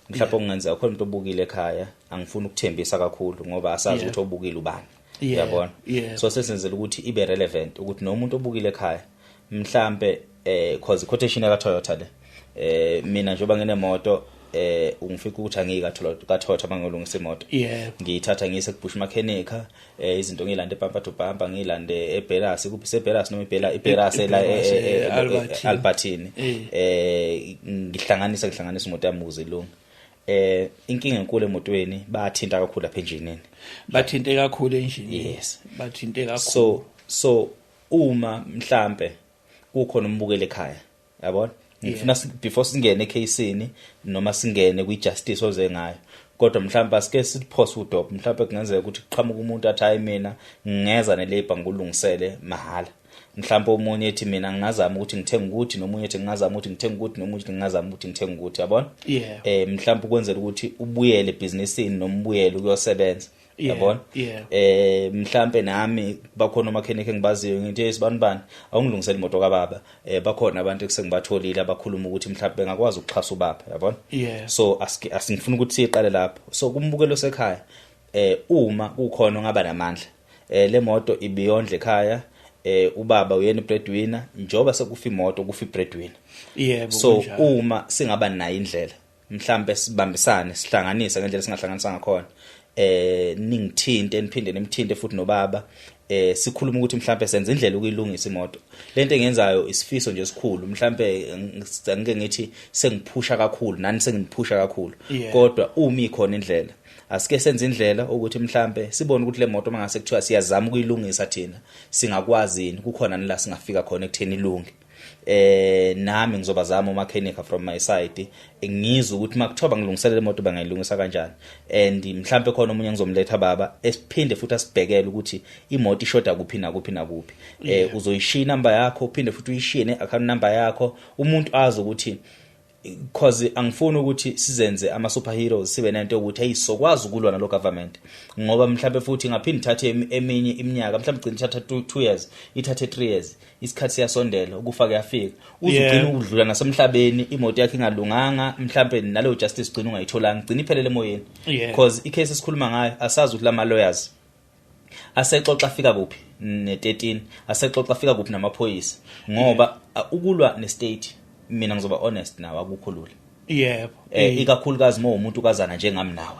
Mhlawumbe okungenzeka khona umuntu obukile ekhaya, angifuni ukuthembisa kakhulu ngoba asazi ukuthi obukile ubani. Uyabona? So sesenzela ukuthi ibe relevant ukuthi nomuntu obukile ekhaya mhlambe, cause quotation ka Toyota le, mina njengoba nginemoto, ungifika ukuthi angiyika ka Toyota mangiyolungisa imoto. Ngiyithatha ngiyise ku Bush Mechanic, izinto ngiyilande bumper to bumper, ngiyilande eBelas, kuphi seBelas noma iBela, iBelas la Albertine, ngihlanganisa imoto yami ukuze ilunge. Inkinga enkulu emotweni, bathinta kakhulu lapha enjinini. Bathinte kakhulu enjinini. Yes. Bathinte kakhulu. So uma mhlambe kukhona umbukeli ekhaya, yabona, ngifuna before singene ecaseini noma singene kwi-justice oze ngayo, kodwa mhlawumbe asike siphose udobo, mhlawumbe kungenzeka ukuthi kuqhamuka umuntu athi, "Hayi, mina ngingeza nelabor ngilungisele mahhala." Mhlawumbe omunye ethi, "Mina ngingazama ukuthi ngithenge ukuthi," nomunye ethi, "Ngingazama ukuthi ngithenge ukuthi," nomunye ethi, "Ngingazama ukuthi ngithenge ukuthi," yabona? Mhlawumbe ukwenzela ukuthi ubuyele ebhizinisini noma ubuyele ukuyosebenza, yabona? Mhlambe nami bakhona omakhenikhi engibaziyo, ngithi, "Hey, sibani bani, awungilungisele imoto kababa." Bakhona abantu esengibatholile abakhuluma ukuthi mhlawumbe bengakwazi ukuxhasa ubaba, yabona? So asingifuni ukuthi siqale lapho. So kumbukelo sekhaya, uma kukhona ongaba namandla, le moto ibiyondle ekhaya, ubaba uyena breadwinner, njoba sekufa imoto kufa ibreadwinner. So uma singaba nayo indlela, mhlambe sibambisane, sihlanganise ngendlela singahlanganisa ngakhona, ningithinte, niphinde nimthinte futhi nobaba, sikhuluma ukuthi mhlambe senze indlela ukuyilungisa imoto. Lento engenzayo isifiso nje esikhulu, mhlambe angike ngithi sengiphusha kakhulu nani senginiphusha kakhulu, kodwa uma ikhona indlela, asike senze indlela ukuthi mhlambe sibone ukuthi le moto mangase kuthiwa siyazama ukuyilungisa thina, singakwazi yini, kukhona nila singafika khona ekutheni ilunge. Nami ngizobazama umakhenika from my side, ngizwe ukuthi makuthiwa bangilungisela le moto bangayilungisa kanjani, and mhlambe khona omunye ngizomletha baba, esiphinde futhi asibhekele ukuthi imoto ishoda kuphi nakuphi nakuphi. Uzoyishiya inamba yakho, uphinde futhi uyishiye ne-account number yakho, umuntu azi ukuthi, cause angifuni ukuthi sizenze ama superheroes, sibe nento yokuthi hey, sokwazi ukulwa nalo government, ngoba mhlambe futhi ngaphinde ithathe eminye iminyaka, mhlambe igcine ithatha 2 years, ithathe 3 years, isikhathi siyasondela, ukufa kuyafika, uzugcina ukudlula nasemhlabeni imoto yakhe ingalunganga, mhlambe naleyo justice ugcina ungayitholanga, gcina iphelele emoyeni, because icase esikhuluma ngayo asazi ukuthi lama lawyers asexoxa afika kuphi ne-13, asexoxa afika kuphi namaphoyisa, ngoba ukulwa ne-state, mina ngizoba honest nawe, akukho lula. Ikakhulukazi uma umuntu kazana njengami nawe.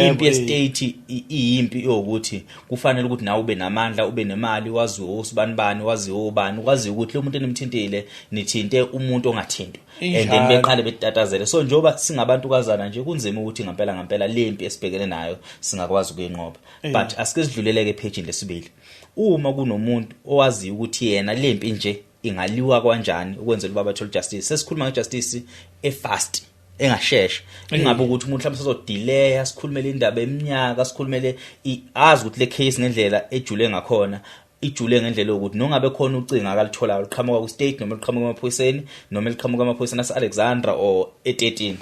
Impi ye-state iyimpi yokuthi kufanele ukuthi nawe ube namandla, ube nemali, waziwe usibani bani, waziwe ubani, waziwe ukuthi lo muntu enimthintile nithinte umuntu ongathintwa, and then beqale betatazele. So njengoba singabantu kazana nje, kunzima ukuthi ngempela ngempela lempi esibhekene nayo singakwazi ukuyinqoba. But asike sidluleleke ephejini lesibili. Uma kunomuntu owaziyo ukuthi yena lempi nje ingaliwa kanjani ukwenzela ubaba athole justice, sesikhuluma ngejustice efast, engashesha, ingabe ukuthi umuntu mhlawumbe sizodelaya, sikhulumele indaba eminyaka, sikhulumele azi ukuthi le case ngendlela ejule ngakhona, ijule ngendlela yokuthi nongabe khona ucingo akalitholayo luqhamuka ku state noma luqhamuka emaphoyiseni noma liqhamuka emaphoyiseni ase Alexandra or e13,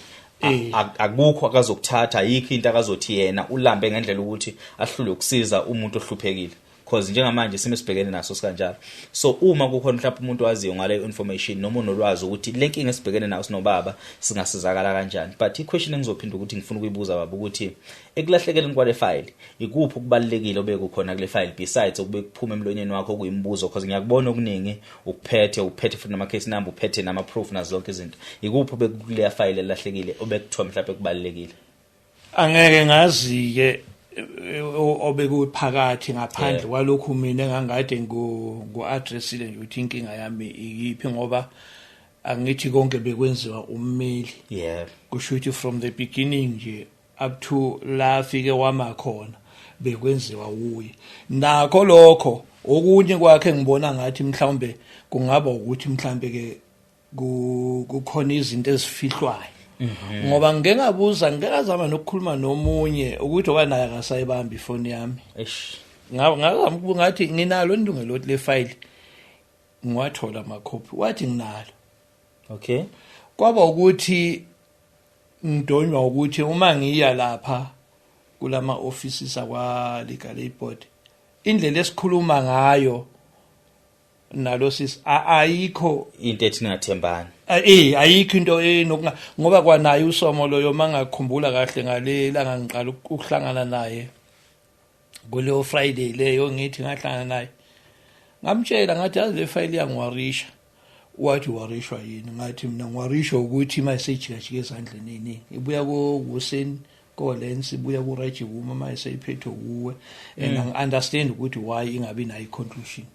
akukho akazokuthatha, ayikho into akazothi yena ulambe ngendlela ukuthi ahlule ukusiza umuntu ohluphekile, cause njengamanje isimo esibhekene naso sikanjalo. So uma kukhona mhlawumbe umuntu waziyo ngale information noma unolwazi ukuthi le nkinga esibhekene nayo sinobaba singasizakala kanjani. But i-question engizophinda ukuthi ngifuna ukuyibuza baba ukuthi ekulahlekeleni kwale file, ikuphi okubalulekile obekukhona kule file besides okube kuphuma emlonyeni wakho okuyimibuzo, cause ngiyakubona okuningi ukuphethe, uphethe futhi nama case number, uphethe nama proof nazo zonke izinto. Ikuphi obekukuleya file elahlekile obekuthiwa mhlawumbe kubalulekile? Angeke ngazi ke. Obekuphakathi ngaphandle kwalokhu mina engangade ngu-addressile nje ukuthi inkinga yami iyiphi, ngoba angithi konke bekwenziwa ummeli. Kusho ukuthi from the beginning nje up to la fike wama khona bekwenziwa uye. Nakho lokho okunye kwakhe ngibona ngathi mhlawumbe kungaba ukuthi mhlawumbe ke kukhona izinto ezifihlwayo, ngoba ngike ngabuza, ngike ngazama nokukhuluma nomunye ukuthi oba naye akasayibambi ifoni yami. Eish. Ngazama ukubuka, ngathi nginalo ilungelo le file, ngiwathola amakhophi, wathi nginalo. Kwaba ukuthi ngidonywa ukuthi uma ngiya lapha kulama offices akwa Legal Aid Board, indlela esikhuluma ngayo nalo sisi ayikho into ethi ningathembani. Ayikho into enokunga, ngoba kwanaye uSomo loyo, mangakhumbula kahle ngale langa ngiqala ukuhlangana naye kuleyo Friday leyo ngithi ngahlangana naye, ngamtshela ngathi yazi le file iyangiwarisha. Wathi warishwa yini? Ngathi mina ngiwarishwa ukuthi mase ijikajika ezandleni eziningi, ibuya ko Hussein ko-Lens, ibuya ku-Rajiv, uma seyiphethwe kuwe, and angi-understand ukuthi why ingabi nayo i-conclusion.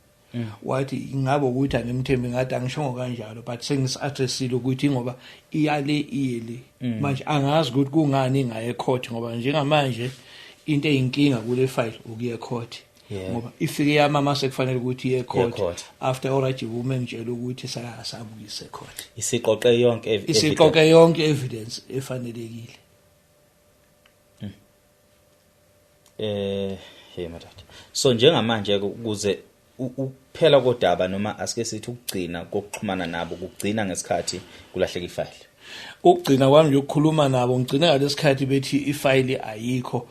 Wathi ingabe ukuthi angimthembi? Ngathi angishongo kanjalo, but sengisi-addressile ukuthi ngoba iyale iye le manje, angazi ukuthi kungani ingaye court, ngoba njengamanje into eyinkinga kule file ukuye court, ngoba ifike yamama sekufanele ukuthi iye court court. After uRajiv uma ngitshela ukuthi sakasabukise court. Isiqoqe yonke Isiqoqe yonke evidence efanelekile. Hey madoda, so njengamanje ukuze ukuphela kodaba, noma asike sithi ukugcina kokuxhumana nabo, kugcina ngesikhathi kulahleka ifile? Ukugcina kwami nje ukukhuluma nabo, ngigcina ngalesikhathi bethi ifayili ayikho.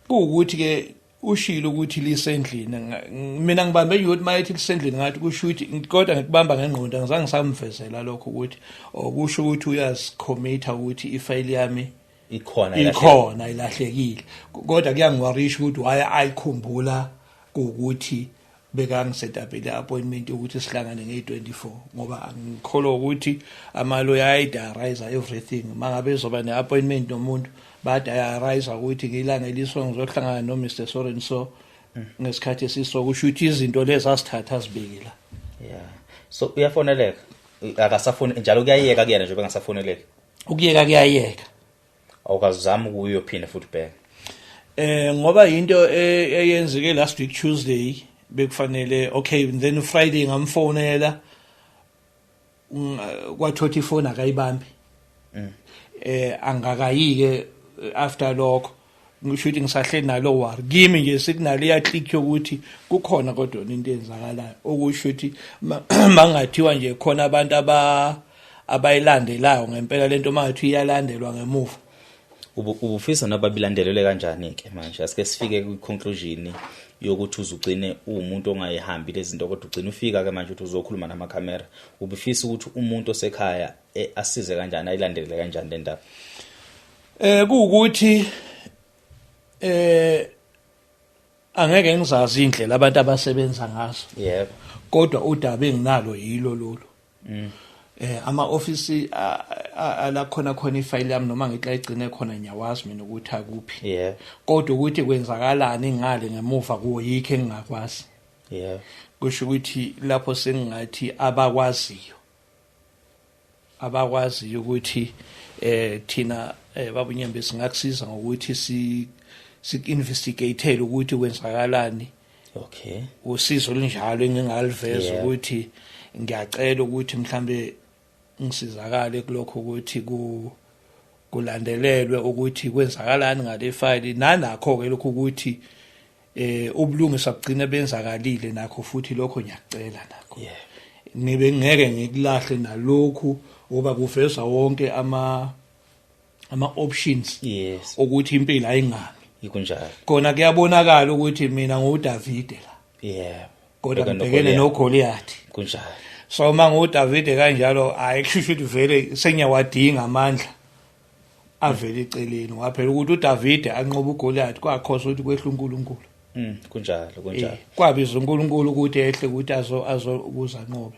Kuwukuthi ke ushilo ukuthi lisendlini. Mina ngibambe nje ukuthi mayethi lisendlini, ngathi kusho ukuthi, kodwa ngikubamba ngengqondo, angizange ngisamvezela lokho ukuthi okusho ukuthi uyazicommita ukuthi ifayili yami ikhona. Ikhona, ilahlekile, kodwa kuyangiwarisha ukuthi why ayikhumbula ukuthi bekangisetapele appointment yokuthi sihlangane ngeyi-24, ngoba angikholwa ukuthi amaloya ayidiarize everything. Mangabe ezoba ne-appointment nomuntu, badiarize ukuthi ngilanga eliso ngizohlangana no-Mr so and so ngesikhathi esiso, kusho ukuthi izinto lezi asithatha azibeke la. Yeah, so uyafoneleka, akasafoni njalo, kuyayeka kuyena nje bengasafoneleki? Ukuyeka kuyayeka. Awukazama ukuyophinda futhi ubheke? Ngoba into eyenzeke last week Tuesday bekufanele, okay, then Friday ngamfonela, kwathothi ifoni akayibambi. Angakayike after lokho, ngisho ukuthi ngisahleli nalo worry kimi nje, sikunale click yokuthi kukhona kodwa into eyenzakalayo, okusho ukuthi mangathiwa nje khona abantu abayilandelayo ngempela lento, mangathi iyalandelwa ngemuva. Ubufisa nababilandelele kanjani ke manje? Asike sifike kwi-conclusion yokuthi uzugcine uwumuntu ongayihambi lezi zinto, kodwa ugcine ufika ke manje ukuthi uzokhuluma namakhamera. Ubufisa ukuthi umuntu osekhaya asize kanjani, ayilandelele kanjani le ndaba? Kuwukuthi angeke ngizazi indlela abantu abasebenza ngazo, kodwa udaba enginalo yilo lolu. Ama office ala khona khona ifile yami, noma ngithi la igcine khona, ngiyawazi mina ukuthi akuphi, kodwa ukuthi kwenzakalani ngale ngemuva kuwo yikho engingakwazi. Kusho ukuthi lapho sengingathi abakwaziyo ukuthi thina babunyembe singakusiza ngokuthi si sik-investigatele ukuthi kwenzakalani. Usizo olunjalo engingaliveza ukuthi ngiyacela ukuthi mhlambe ngisizakale kulokho, ukuthi ku kulandelelwe ukuthi kwenzakalani ngale file, nanakho ke lokho ukuthi ubulungisa bugcine benzakalile nakho futhi, lokho ngiyakucela nakho. Ngibe ngeke ngikulahle nalokhu, ngoba kuvezwa wonke ama options ukuthi impilo ayingami. Ikunjalo. Kona kuyabonakala ukuthi mina nguDavide la, kodwa Bheka ngibhekene noGoliath. noGoliath. So uma nguDavide kanjalo, hayi, kusho ukuthi vele sengiyawadinga amandla avele eceleni, ngoba phela ukuthi uDavide anqobe uGoliath kwakhosa ukuthi kwehle uNkulunkulu. Kunjalo, kunjalo. Kwabiza uNkulunkulu ukuthi ehle ukuthi azo ukuze anqobe.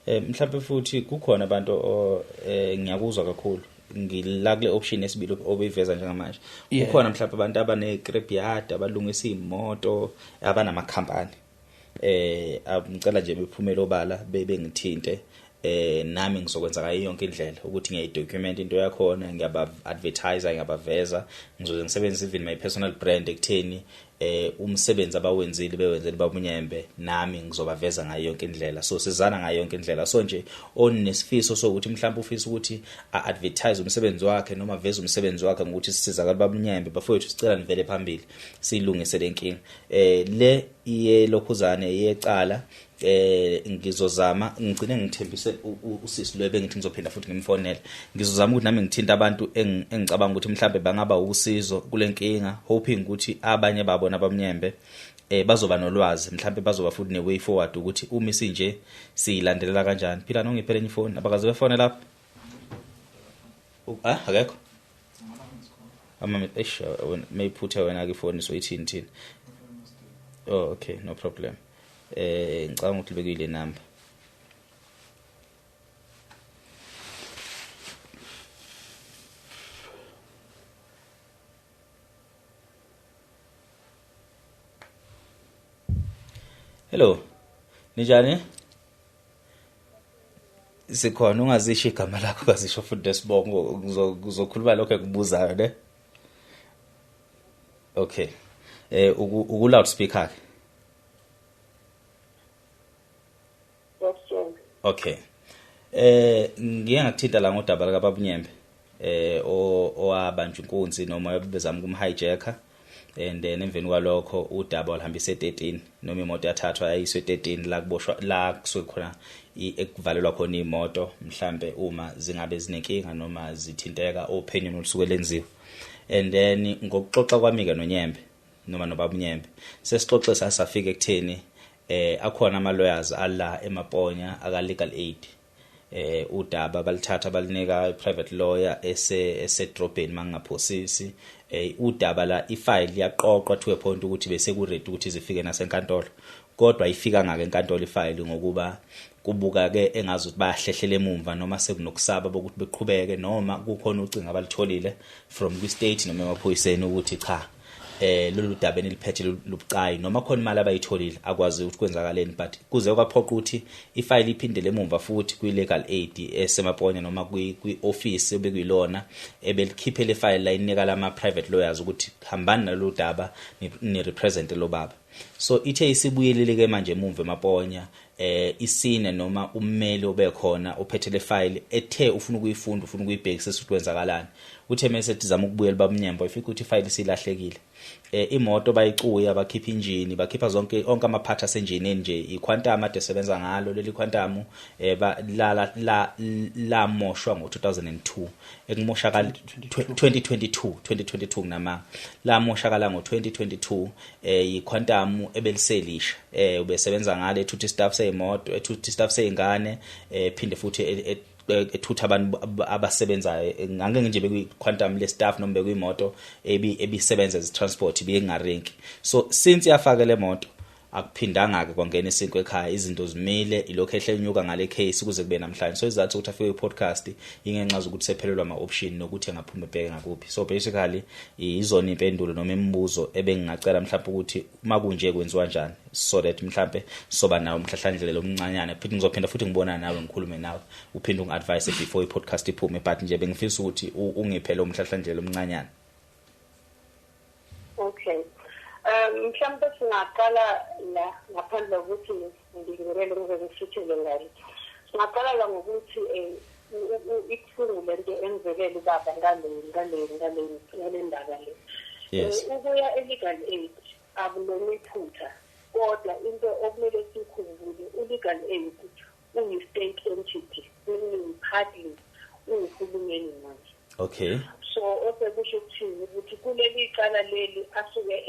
Mhlawumbe futhi kukhona abantu ngiyakuzwa kakhulu. Ngila kule option yesibili obuyiveza njengamanje. Kukhona mhlawumbe abantu abane scrapyard, abalungisa imoto, abanamakhampani. Ngicela nje bephumele obala bengithinte, nami ngizokwenza ngayo yonke indlela ukuthi ngiyayidocument into yakhona, ngiyaba advertise, ngiyabaveza, ngizoze ngisebenzise even my personal brand ekutheni umsebenzi abawenzile bewenzele babunyembe, nami ngizobaveza ngayo yonke indlela. So sizana ngayo yonke indlela. So nje onesifiso sokuthi mhlawumbe ufisa ukuthi a-advertise umsebenzi wakhe noma aveze umsebenzi wakhe ngokuthi sisizakala babunyembe, bafowethu sicela nivele phambili silungise lenkinga. Le iye lokhuzane yecala, ngizozama ngigcine ngithembise usisi lo bengithi ngizophinda futhi ngimfonele. Ngizozama ukuthi nami ngithinta abantu engicabanga ukuthi mhlambe bangaba usizo kule nkinga, hoping ukuthi abanye babona abamnyembe bazoba nolwazi, mhlambe bazoba futhi ne way forward ukuthi uma isinje siyilandelela kanjani. Phila nongiphele enye ifoni, abakaze befone lapha. Akekho. Ama eish mayiphutha wena ke ifoni so ithini thini. Oh okay, no problem. Ngicabanga ukuthi bekuyile number. Hello. Ninjani? Sikhona, ungazisho igama lakho, ungazisho futhi nesibongo, ngizokhuluma lokho ekubuzayo ne. Okay. Uku loudspeaker ke. Okay. Ngiye ngakuthinta la ngodaba lika Babunyembe owabanjwa inkunzi noma bezama ukumhijacker, and then emveni kwalokho udaba walihambisa e13 noma imoto yathathwa yayiswe e13 la kuboshwa la kusuke khona ekuvalelwa khona imoto mhlambe uma zingabe zinenkinga noma zithinteka ophenyweni olusuke lenziwe. And then ngokuxoxa kwami ke noNyembe noma noBabunyembe sesixoxe sasafika ekutheni akhona ama lawyers ala eMaponya aka legal aid, udaba balithatha balinika private lawyer esedrobheni mangingaphosisi. Udaba la ifile yaqoqwa to a point ukuthi bese ku ready ukuthi izifike nasenkantolo, kodwa ifika ngake enkantolo ifile ngokuba kubuka ke engazi ukuthi bayahlehlela emumva noma sekunokusaba bokuthi beqhubeke noma kukhona ucingo abalitholile from kwi state noma emaphoyiseni ukuthi cha lolu daba eniliphethe lubucayi noma khona imali abayitholile akwazi ukuthi kwenzakaleni, but kuze kwaphoqa ukuthi ifile iphindele emumva futhi kwi legal aid eseMaponya noma kwi office ebekuyilona ebelikhiphe le file la inika lama private lawyers ukuthi hambani nalolu daba ni represent lo baba. So ithe isibuyelile ke manje emumva eMaponya, isine noma ummeli obekhona ophethe le file ethe ufuna ukuyifunda, ufuna ukuyibhekisisa ukuthi kwenzakalani, uthe mase sizama ukubuyela babunyembo ifika ukuthi ifile isilahlekile. Imoto bayicuya, bakhipha injini, bakhipha zonke onke amaphathi asenjinini nje, iQuantum ade sebenza ngalo leli Quantum la la moshwa ngo2002 ekumoshakala 2022 kunamanga la moshakala ngo2022, iQuantum ebeliselisha ubesebenza ngale ethutha staff seyimoto, ethutha staff seyingane, phinde futhi ethutha abantu abasebenzayo. Ngake nje bekwi Quantum le staff noma bekuyimoto ebisebenza as transport ibingarenki. So since yafaka le moto akuphindanga ke kwangena isinkwe ekhaya, izinto zimile, ilokho ehlenyuka ngale case kuze kube namhlanje. So izathu ukuthi afike i-podcast ingenxa zokuthi sephelelwa ama option nokuthi engaphuma ebheke ngakuphi. So basically izona impendulo noma imibuzo ebengingacela mhlawumbe ukuthi uma kunje kwenziwa kanjani, so that mhlambe soba nawo umhlahlandlela omncanyana, phinde ngizophinda futhi ngibona nawe ngikhulume nawe uphinde ungi-advise before i-podcast iphume, but nje bengifisa ukuthi ungiphe lo mhlahlandlela omncanyana. Okay. Mhlawumbe singaqala la ngaphandle kokuthi ngibingelele ngize ngisithele ngalo. Singaqala la ngokuthi ibuhlungu lento enzekele ubaba ngale ndaba le. Ukuya e-legal aid akulona iphutha, kodwa into okumele siyikhumbule, u-legal aid uyi-state entity, meaning partly uwuhulumeni manje. Okay. So osekusho ukuthini ukuthi kuleli cala leli asuke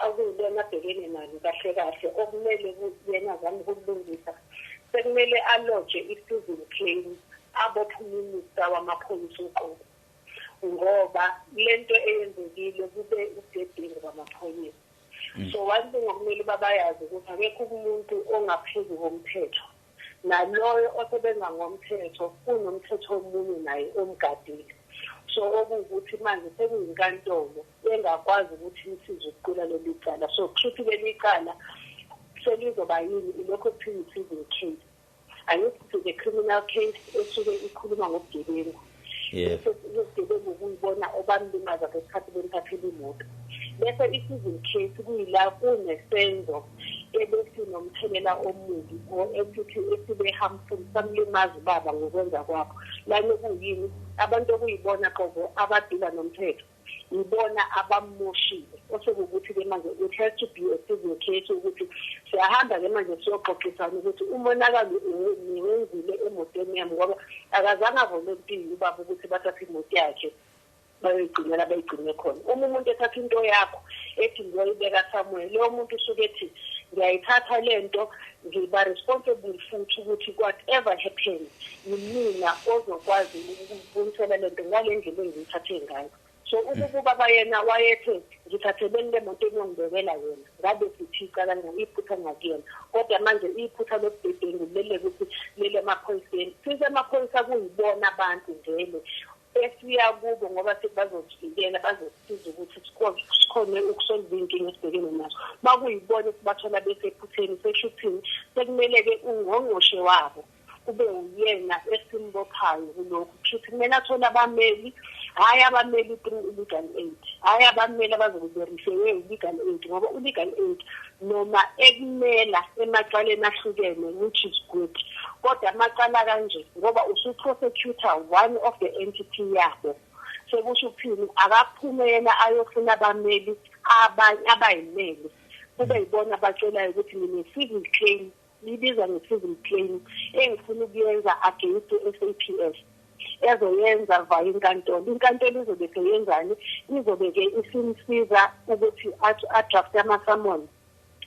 akuyilona abhekene nalo kahle kahle okumele yena azame ukulungisa, sekumele aloje i-civil claim abophe uminister wamaphoyisa uqobo, ngoba lento eyenzekile kube ubudedengu bamaphoyisa. So one thing okumele babayazi ukuthi akekho umuntu ongaphezu komthetho, naloyo osebenza ngomthetho kunomthetho omunye naye omgadile. So okuwukuthi manje sekuyinkantolo engakwazi ukuthi imsize ukuqula leli cala. So kusho ukuthi leli cala selizoba yini? Ilokho kuthiwa i-civil case. Angithi the criminal case esuke ikhuluma ngobugebengu. Ubugebengu kuyibona obamlimaza ngesikhathi bemthathela imoto. Bese i-civil case kuyila kunesenzo ebesinomthelela omubi esithi esibe harmful, samlimaza ubaba ngokwenza kwakho. Lana kuyini? Abantu okuyibona qobo abadila nomthetho ibona abamoshile. Osekuwukuthi-ke manje it has to be a civil case ukuthi siyahamba-ke manje siyoxoxisana ukuthi umonakalo niwenzile emotweni yami, ngoba akazange avolontiye ubaba ukuthi bathathe imoto yakhe bayoyigcinela bayigcine khona. Uma umuntu ethatha into yakho ethi ngiyoyibeka somewhere, loyo muntu usuke ethi ngiyayithatha lento, ngiba responsible futhi ukuthi whatever happens yimina ozokwazi ukubuyisela lento ngale ndlela engiyithathe ngayo. So ukuba yena wayethe ngithatheleni le moto engiyongibekela yona, ngabe sithi icala iphutha ngakuyena. Kodwa manje iphutha lobudedengu lele ukuthi lele emaphoyiseni. Since amaphoyisa kuyibona abantu vele esiya kubo ngoba bazosivikela, bazosisiza ukuthi sikhone ukusolve iy'nkinga esibhekene nazo. Uma kuyibona esibathola besephutheni, sekusho ukuthini? Sekumele-ke ungqongqoshe wabo kube uyena esimbophayo kulokhu. Kusho ukuthi kumele athole abameli, hhayi abameli through i-legal aid, hhayi abameli abazobe berifewe i-legal aid, ngoba u-legal aid noma ekumela emacaleni ahlukene, which is good, kodwa amacala kanje ngoba usu-prosecutor one of the entity yabo, sekusho ukuthini? Akaphume yena ayofuna abameli abayimele, kube yibona abatshelayo ukuthi ngine-civil claim, ibizwa nge-civil claim engifuna ukuyenza against i-SAPS, ezoyenza via inkantolo. Inkantolo izobe seyenzani? Izobe-ke isimsiza ukuthi adrafte ama-summon.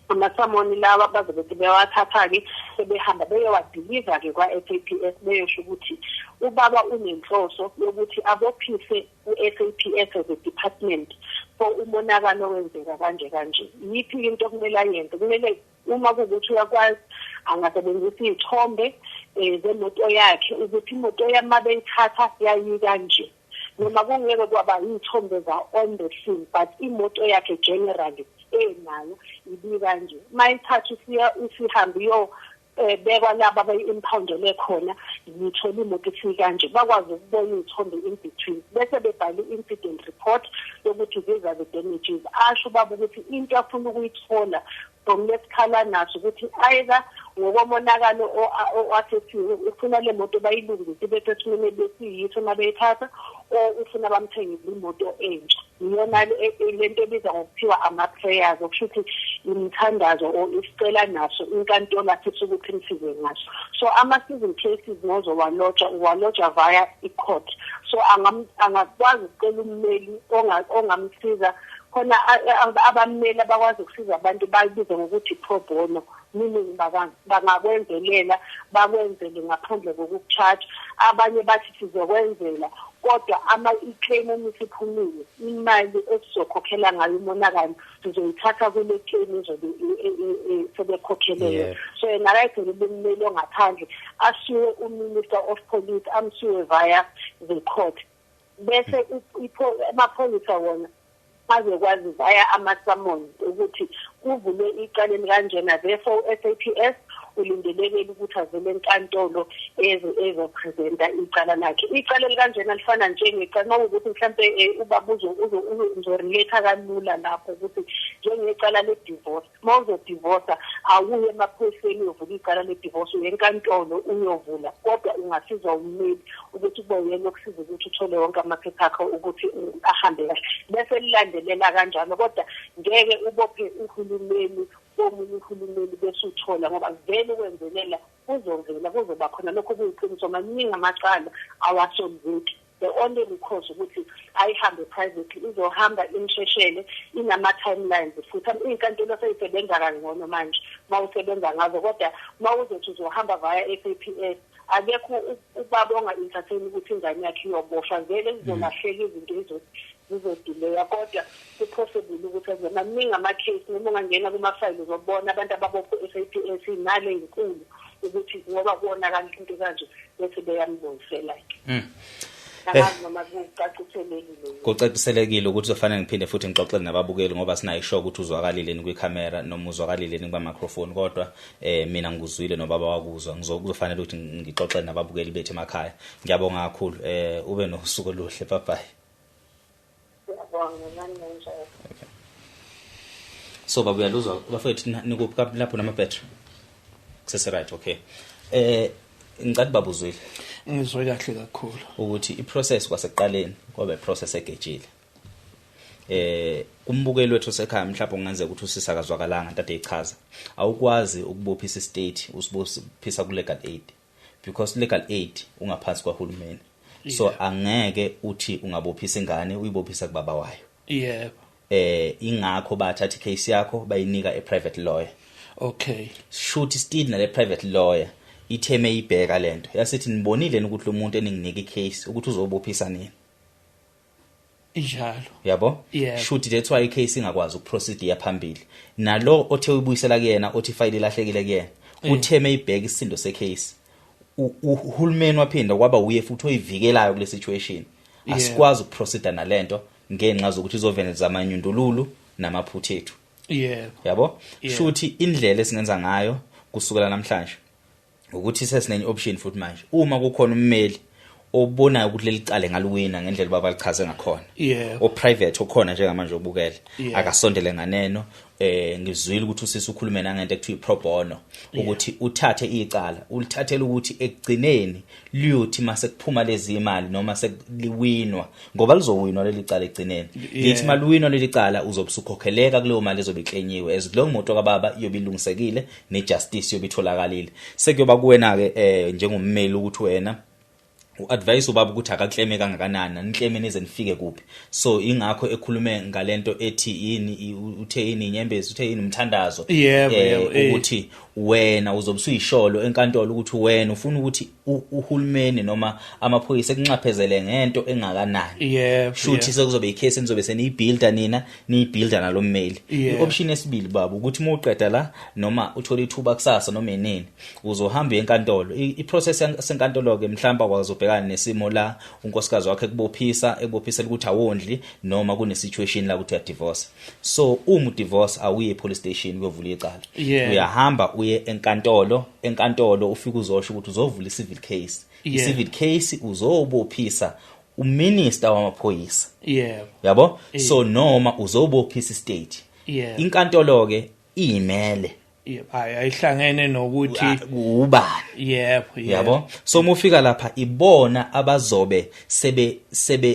Ama-summon lawa bazobe sebewathatha-ke sebehamba beyowadiliva-ke kwa-SAPS, beyosho ukuthi ubaba unenhloso yokuthi abophise u-SAPS as a department for umonakalo owenzeka kanje kanje. Yiphi into okumele ayenze? Kumele uma kuwukuthi uyakwazi angasebenzisa iy'thombe zemoto yakhe ukuthi imoto yami uma beyithatha yayikanje, noma kungeke kwaba iy'thombe za-on the scene, but imoto yakhe generally enayo ibikanje. Uma ithatha isihambe iyo bekwa laba abayi-impoundele khona, ngithola imoto isikanje, bakwazi ukubona iy'thombe in between, bese bebhala i-incident report yokuthi these are the damages. Asho ubaba ukuthi into afuna ukuyithola from lesikhala naso ukuthi either ngokomonakalo owasethiwe ufuna le moto bayilungise ibe sesimeni besiyiso uma beyithatha, or ufuna bamthengele imoto entsha. Iyona lento ebizwa ngokuthiwa ama-prayers, okusho ukuthi imithandazo or isicela naso inkantolo afisa ukuthi imsize ngaso. So ama-civil cases nozowaloja uwaloja via i-court. So angakwazi ukucela ummeli ongamsiza khona. Abammeli abakwazi ukusiza abantu bayibize ngokuthi pro bono, meaning bangakwenzelela bakwenzele ngaphandle kokuku-charge. Abanye bathi sizokwenzela, kodwa i-claim uma isiphumile, imali esizokhokhela ngayo umonakalo sizoyithatha kule claim ezobe sebekhokheleyo. So yena akayithole ummeli ongaphandle, asuwe u-Minister of Police, amsuwe via the court, bese amapholisa wona azokwazi via ama-summons ukuthi kuvulwe icaleni kanjena, therefore u-SAPS ulindelekile ukuthi avele enkantolo ezopresenta icala lakhe. Icala elikanjena lifana njengecala uma kuwukuthi mhlampe ubaba uzorelate kalula lapho ukuthi njengecala le-divorce. Uma uzodivorsa awuye emaphoyiseni uyovula icala le-divorce, uye enkantolo uyovula, kodwa ungasizwa ummeli ukuthi kube uyena okusiza ukuthi uthole wonke amaphepha akho ukuthi ahambe kahle, bese lilandelela kanjalo. Kodwa ngeke ubophe uhulumeni komunye uhulumeni bese uthola, ngoba vele ukwenzelela kuzovela, kuzoba khona lokho kuyiqiniso. Maningi amacala awasolveki. The only recourse ukuthi ayihambe privately, izohamba imsheshele, inama-timelines futhi iy'nkantolo seyisebenza kangcono manje uma usebenza ngazo. Kodwa uma uzothi uzohamba via SAPS, akekho ubaba onga-entertain ukuthi ingane yakhe iyoboshwa, vele kuzolahleka izinto zizodileya. Kodwa ku-possible ukuthi maningi ama-case, noma ungangena kumafayili uzobona abantu ababophe u-SAPS nale inkulu ukuthi ngoba kubonakala into kanje bese beyamlungisela-ke. Angazi noma kucaciselekile. Kucaciselekile ukuthi uzofanele ngiphinde futhi ngixoxele nababukeli, ngoba sinayo ishow ukuthi uzwakalile kwi-camera noma uzwakalile kuma-microphone, kodwa mina ngikuzwile nobaba wakuzwa. Kuzofanele ukuthi ngixoxele nababukeli bethu emakhaya. Ngiyabonga kakhulu, ube nosuku oluhle, bye bye. Ngiyabonga nani njalo. Okay. So baba uyaluzwa bafethu, nikuphi lapho nama-battery? Kusese right, okay. Ngicela baba uzwile. Ngizwe kahle kakhulu. Ukuthi iprocess kwasekuqaleni kwaba iprocess egejile. Kumbukeli wethu osekhaya mhlawumbe kungenzeka ukuthi usisakazwakalanga ntate ichaza. Awukwazi ukubophisa istate usibophisa ku legal aid, because legal aid ungaphansi kwahulumeni. So angeke uthi ungabophisa ingane uyibophisa kubaba wayo. Yebo. Ingakho bathatha icase yakho bayinika a private lawyer. Okay. Shoot still nale private lawyer itheme ibheka lento yasithi nibonile ukuthi lo muntu eninginika icase ukuthi uzobophisa nini. Injalo. Yabo? Shoot that's why icase ingakwazi ukuproceed yaphambili. Nalo othe uyibuyisela kuyena othi file ilahlekile kuyena utheme ibheka isindo secase. Uhulumeni waphinda kwaba uye futhi oyivikelayo kule situation. Asikwazi ukuproceed nalento ngenxa zokuthi izoveneza amanyundululu namaphutha ethu. Yebo. Yabo? Shuthi indlela esingenza ngayo kusukela namhlanje ukuthi sesinenye option futhi manje. Uma kukhona ummeli obonayo ukuthi leli cala ngaluwina ngendlela baba lichaze ngakhona. Yebo. O private okhona njengamanje obukele akasondele nganeno. Ngizwile ukuthi usisi ukhulume nangento ekuthiwa pro bono, ukuthi uthathe icala ulithathele ukuthi ekugcineni liyothi mase kuphuma lezi imali noma sekuliwinwa, ngoba lizowinwa leli cala ekugcineni, lithi maluwinwa leli cala uzobusukhokheleka kuleyo mali ezobe iklenyiwe, as long imoto kababa iyobe ilungisekile nejustice iyobe itholakalile. Sekuyoba kuwena ke njengommeli ukuthi wena uadvise ubaba ukuthi akakleme kangakanani, nikleme nize nifike kuphi. So ingakho ekhulume ngalento ethi yini, uthe yini inyembezi, uthe yini umthandazo, ukuthi wena uzobe usuyisholo enkantolo ukuthi wena ufuna ukuthi uhulumeni noma amaphoyisa ekunxaphezele ngento engakanani. Shuthi sekuzobe icase nizobe seniyibuilda nina, niyibuilda nalommeli. I-option yesibili baba ukuthi uma uqeda la noma uthola ithuba kusasa noma enini uzohamba enkantolo. I-process yasenkantolo ke mhlawumbe kwazobhekana nesimo la unkosikazi wakhe ekubophisa ekubophisela ukuthi awondli, noma kune situation la ukuthi uyadivorce. So uma udivorce awuye police station uyovula icala, uyahamba uye enkantolo. Enkantolo ufike uzosho ukuthi uzovula i-civil case. I-civil case uzobophisa uminister wamaphoyisa. Yebo. Yabo? So noma uzobophisa istate. Inkantolo ke iyimele. Yebo, ayihlangene nokuthi ubani. Yebo, yabo. So uma ufika lapha ibona abazobe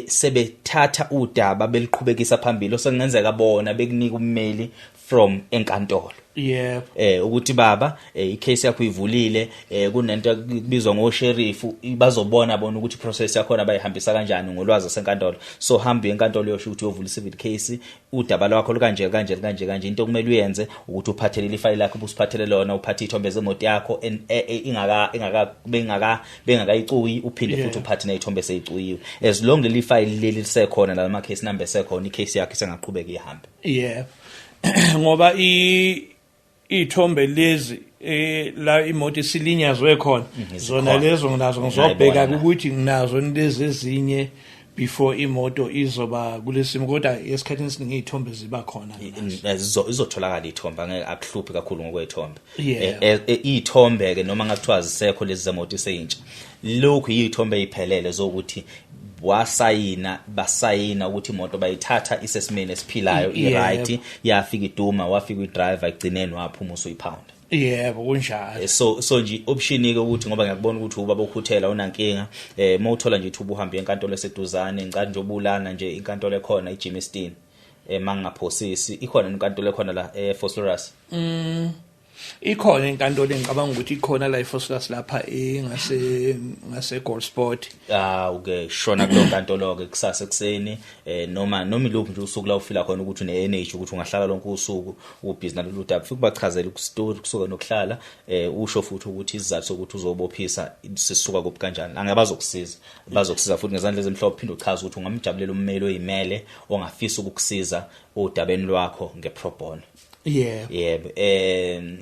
sebethatha udaba beliqhubekisa phambili, osengenzeka bona bekunika ummeli from enkantolo. Yebo. Ukuthi baba icase yakho ivulile, kunento kubizwa ngosheriff, bazobona bona ukuthi process yakho bayihambisa kanjani ngolwazi senkantolo. So hamba enkantolo yosho ukuthi uyovula civil case, udaba lwakho lukanje kanje kanje kanje. Into okumele uyenze ukuthi uphathelele ifile lakho, ubusiphathele lona, uphathe ithombe zemoto yakho ingaka bengakayicuyi, uphinde futhi uphathe nezithombe seyicuyiwe. As long leli file leli lisekhona la ma case number sekhona, icase yakho isengaqhubeka ihambe. Yebo. Ngoba ithombe lezi la imoto isilinyazwe khona, zona lezo nginazo, ngizobheka ukuthi nginazo lezi ezinye before imoto izoba kulesimo, kodwa esikhathini esiningi izithombe ziba khona. Izotholakala ithombe, angeke akuhluphi kakhulu ngokwethombe. Ithombe ke noma ngakuthiwa zisekho lezi zemoto iseyintsha, lokhu yithombe eziphelele zokuthi wasayina, basayina ukuthi imoto bayithatha isesimeni esiphilayo, i-right, yafika iduma, wafika i-driver, igcineni waphuma usuyipound. Yebo, kunjalo. So nje option ke ukuthi ngoba ngiyakubona ukuthi ubaba ukhuthela unankinga, mawuthola nje ithuba uhambe enkantolo eseduzane, ngicela nje obulana nje inkantolo ekhona iGermiston, mangingaphosisi ikhona inkantolo ekhona la eVosloorus. Ikhona inkantolo engicabanga ukuthi ikhona la eVosloorus lapha ngase Goldspot. Okay, shona kulo nkantolo ke kusasa ekseni, noma iluphi nje usuku la ufila khona ukuthi une energy ukuthi ungahlala lonke usuku ubhizi nalolu daba, ufike ubachazele ukustory kusuka nokuhlala, usho futhi ukuthi isizathu sokuthi uzobophisa sisuka kuphi kanjani. Angeke bazokusiza, bazokusiza futhi ngezandla ezimhlophe, phinde uchaze ukuthi ungamjabulela ummeli oyimele ongafisa ukukusiza odabeni lwakho ngepro bono. Yebo. Yebo,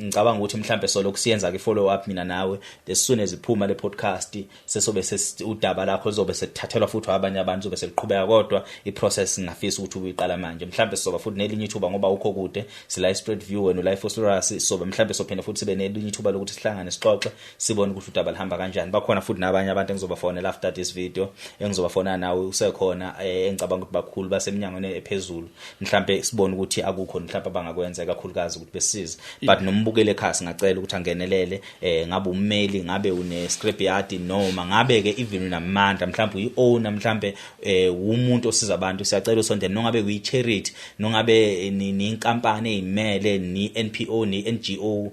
ngicabanga ukuthi mhlambe solokhu siyenza ke follow up mina nawe. As soon as iphuma le podcast, sesobe udaba lakho lizobe sethathelwa futhi abanye abantu, zobe seliqhubeka, kodwa iprocess ngingafisa ukuthi uyiqala manje. Mhlambe sizoba futhi nelinye ithuba, ngoba ukho kude, sila i-Spread View, wena ula eVosloorus. Sobe mhlambe sophinda futhi sibe nelinye ithuba lokuthi sihlangane, sixoxe, sibone ukuthi udaba lihamba kanjani. Bakhona futhi nabanye abantu engizobafonela after this video, engizobafonela nawe usekhona, engicabanga ukuthi bakhulu basemnyangweni ephezulu. Mhlambe sibone ukuthi akukho mhlambe abangakwenza, kakhulukazi ukuthi besize. But nombukele ekhaya, singacela ukuthi angenelele. Ngabe ummeli, ngabe une scrap yard, noma ngabe ke even unamandla, mhlambe uyi-owner, mhlambe umuntu osiza abantu, siyacela usondele. Nongabe uyi-charity, nongabe ni inkampani eyimele, ni NPO, ni NGO,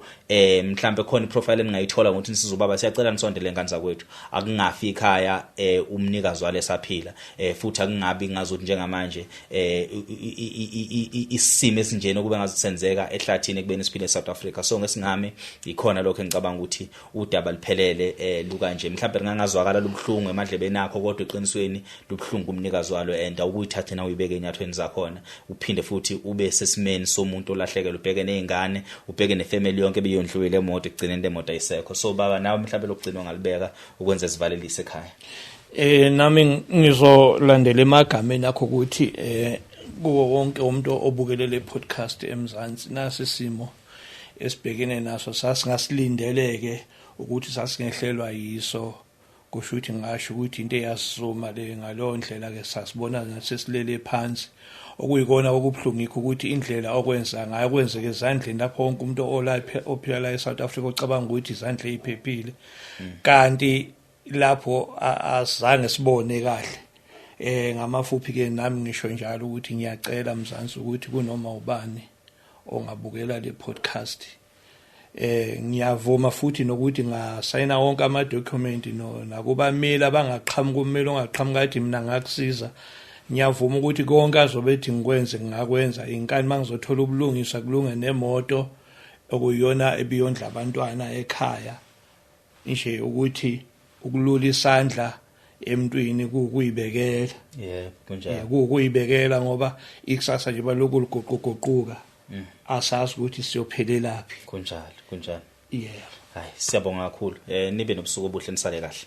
mhlambe khona iprofile eningayithola ngokuthi nisize ubaba, siyacela nisondele, ngane zakwethu. Akungafi ekhaya umnikazi walesaphila, futhi akungabi ngazuthi njengamanje isimo esinjena kube ngazuthi senzeka ehlathini ekubeni siphile eSouth Africa. So ngesingami ikhona lokho engicabanga ukuthi udaba liphelele lukanje. Mhlawumbe lingangazwakala lubuhlungu emadlebeni akho, kodwa eqinisweni lubuhlungu kumnikazi walo, and awukuyithathe na uyibeke enyathweni zakhona, uphinde futhi ube sesimeni somuntu olahlekelwe, ubheke nezingane, ubheke nefamily yonke ebeyondliwe emoto, ekugcineni lemoto ayisekho. So baba, nawe mhlawumbe lokugcina ongalibeka ukwenza sivalelise ekhaya. Nami ngizolandela emagameni akho ukuthi kuwo wonke umuntu obukele le podcast eMzansi, nasi isimo esibhekene naso sasingasilindele ukuthi sasingehlelwa yiso. Kusho ukuthi ngisho ukuthi into eyasizuma le ngalowo ndlela ke sasibona nasesilele phansi. Okuyikona okubuhlungu yikho ukuthi indlela okwenza ngayo kwenzeke ezandleni lapho wonke umuntu olapha ophila la eSouth Africa ocabanga ukuthi izandla eziphephile, kanti lapho azange sibone kahle. Ngamafuphi ke nami ngisho njalo ukuthi ngiyacela Mzansi ukuthi kunoma ubani ongabukela le podcast, ngiyavuma futhi nokuthi ngasayina wonke ama document no nakubameli abangaqhamuka, ummeli ongaqhamuka athi mina ngakusiza, ngiyavuma ukuthi konke azobe ethi ngikwenze ngingakwenza, inkani mangizothola ubulungiswa, kulunge nemoto okuyiyona ebiyondla abantwana ekhaya nje. Ukuthi ukulula isandla emntwini kuyibekela. Yebo, kunjalo. Kuyibekela, ngoba ikusasa nje balokhu liguquguquka, asazi ukuthi siyophelelaphi. Kunjalo, kunjalo. Yeah. Hayi, siyabonga kakhulu. Nibe nobusuku obuhle, nisale kahle.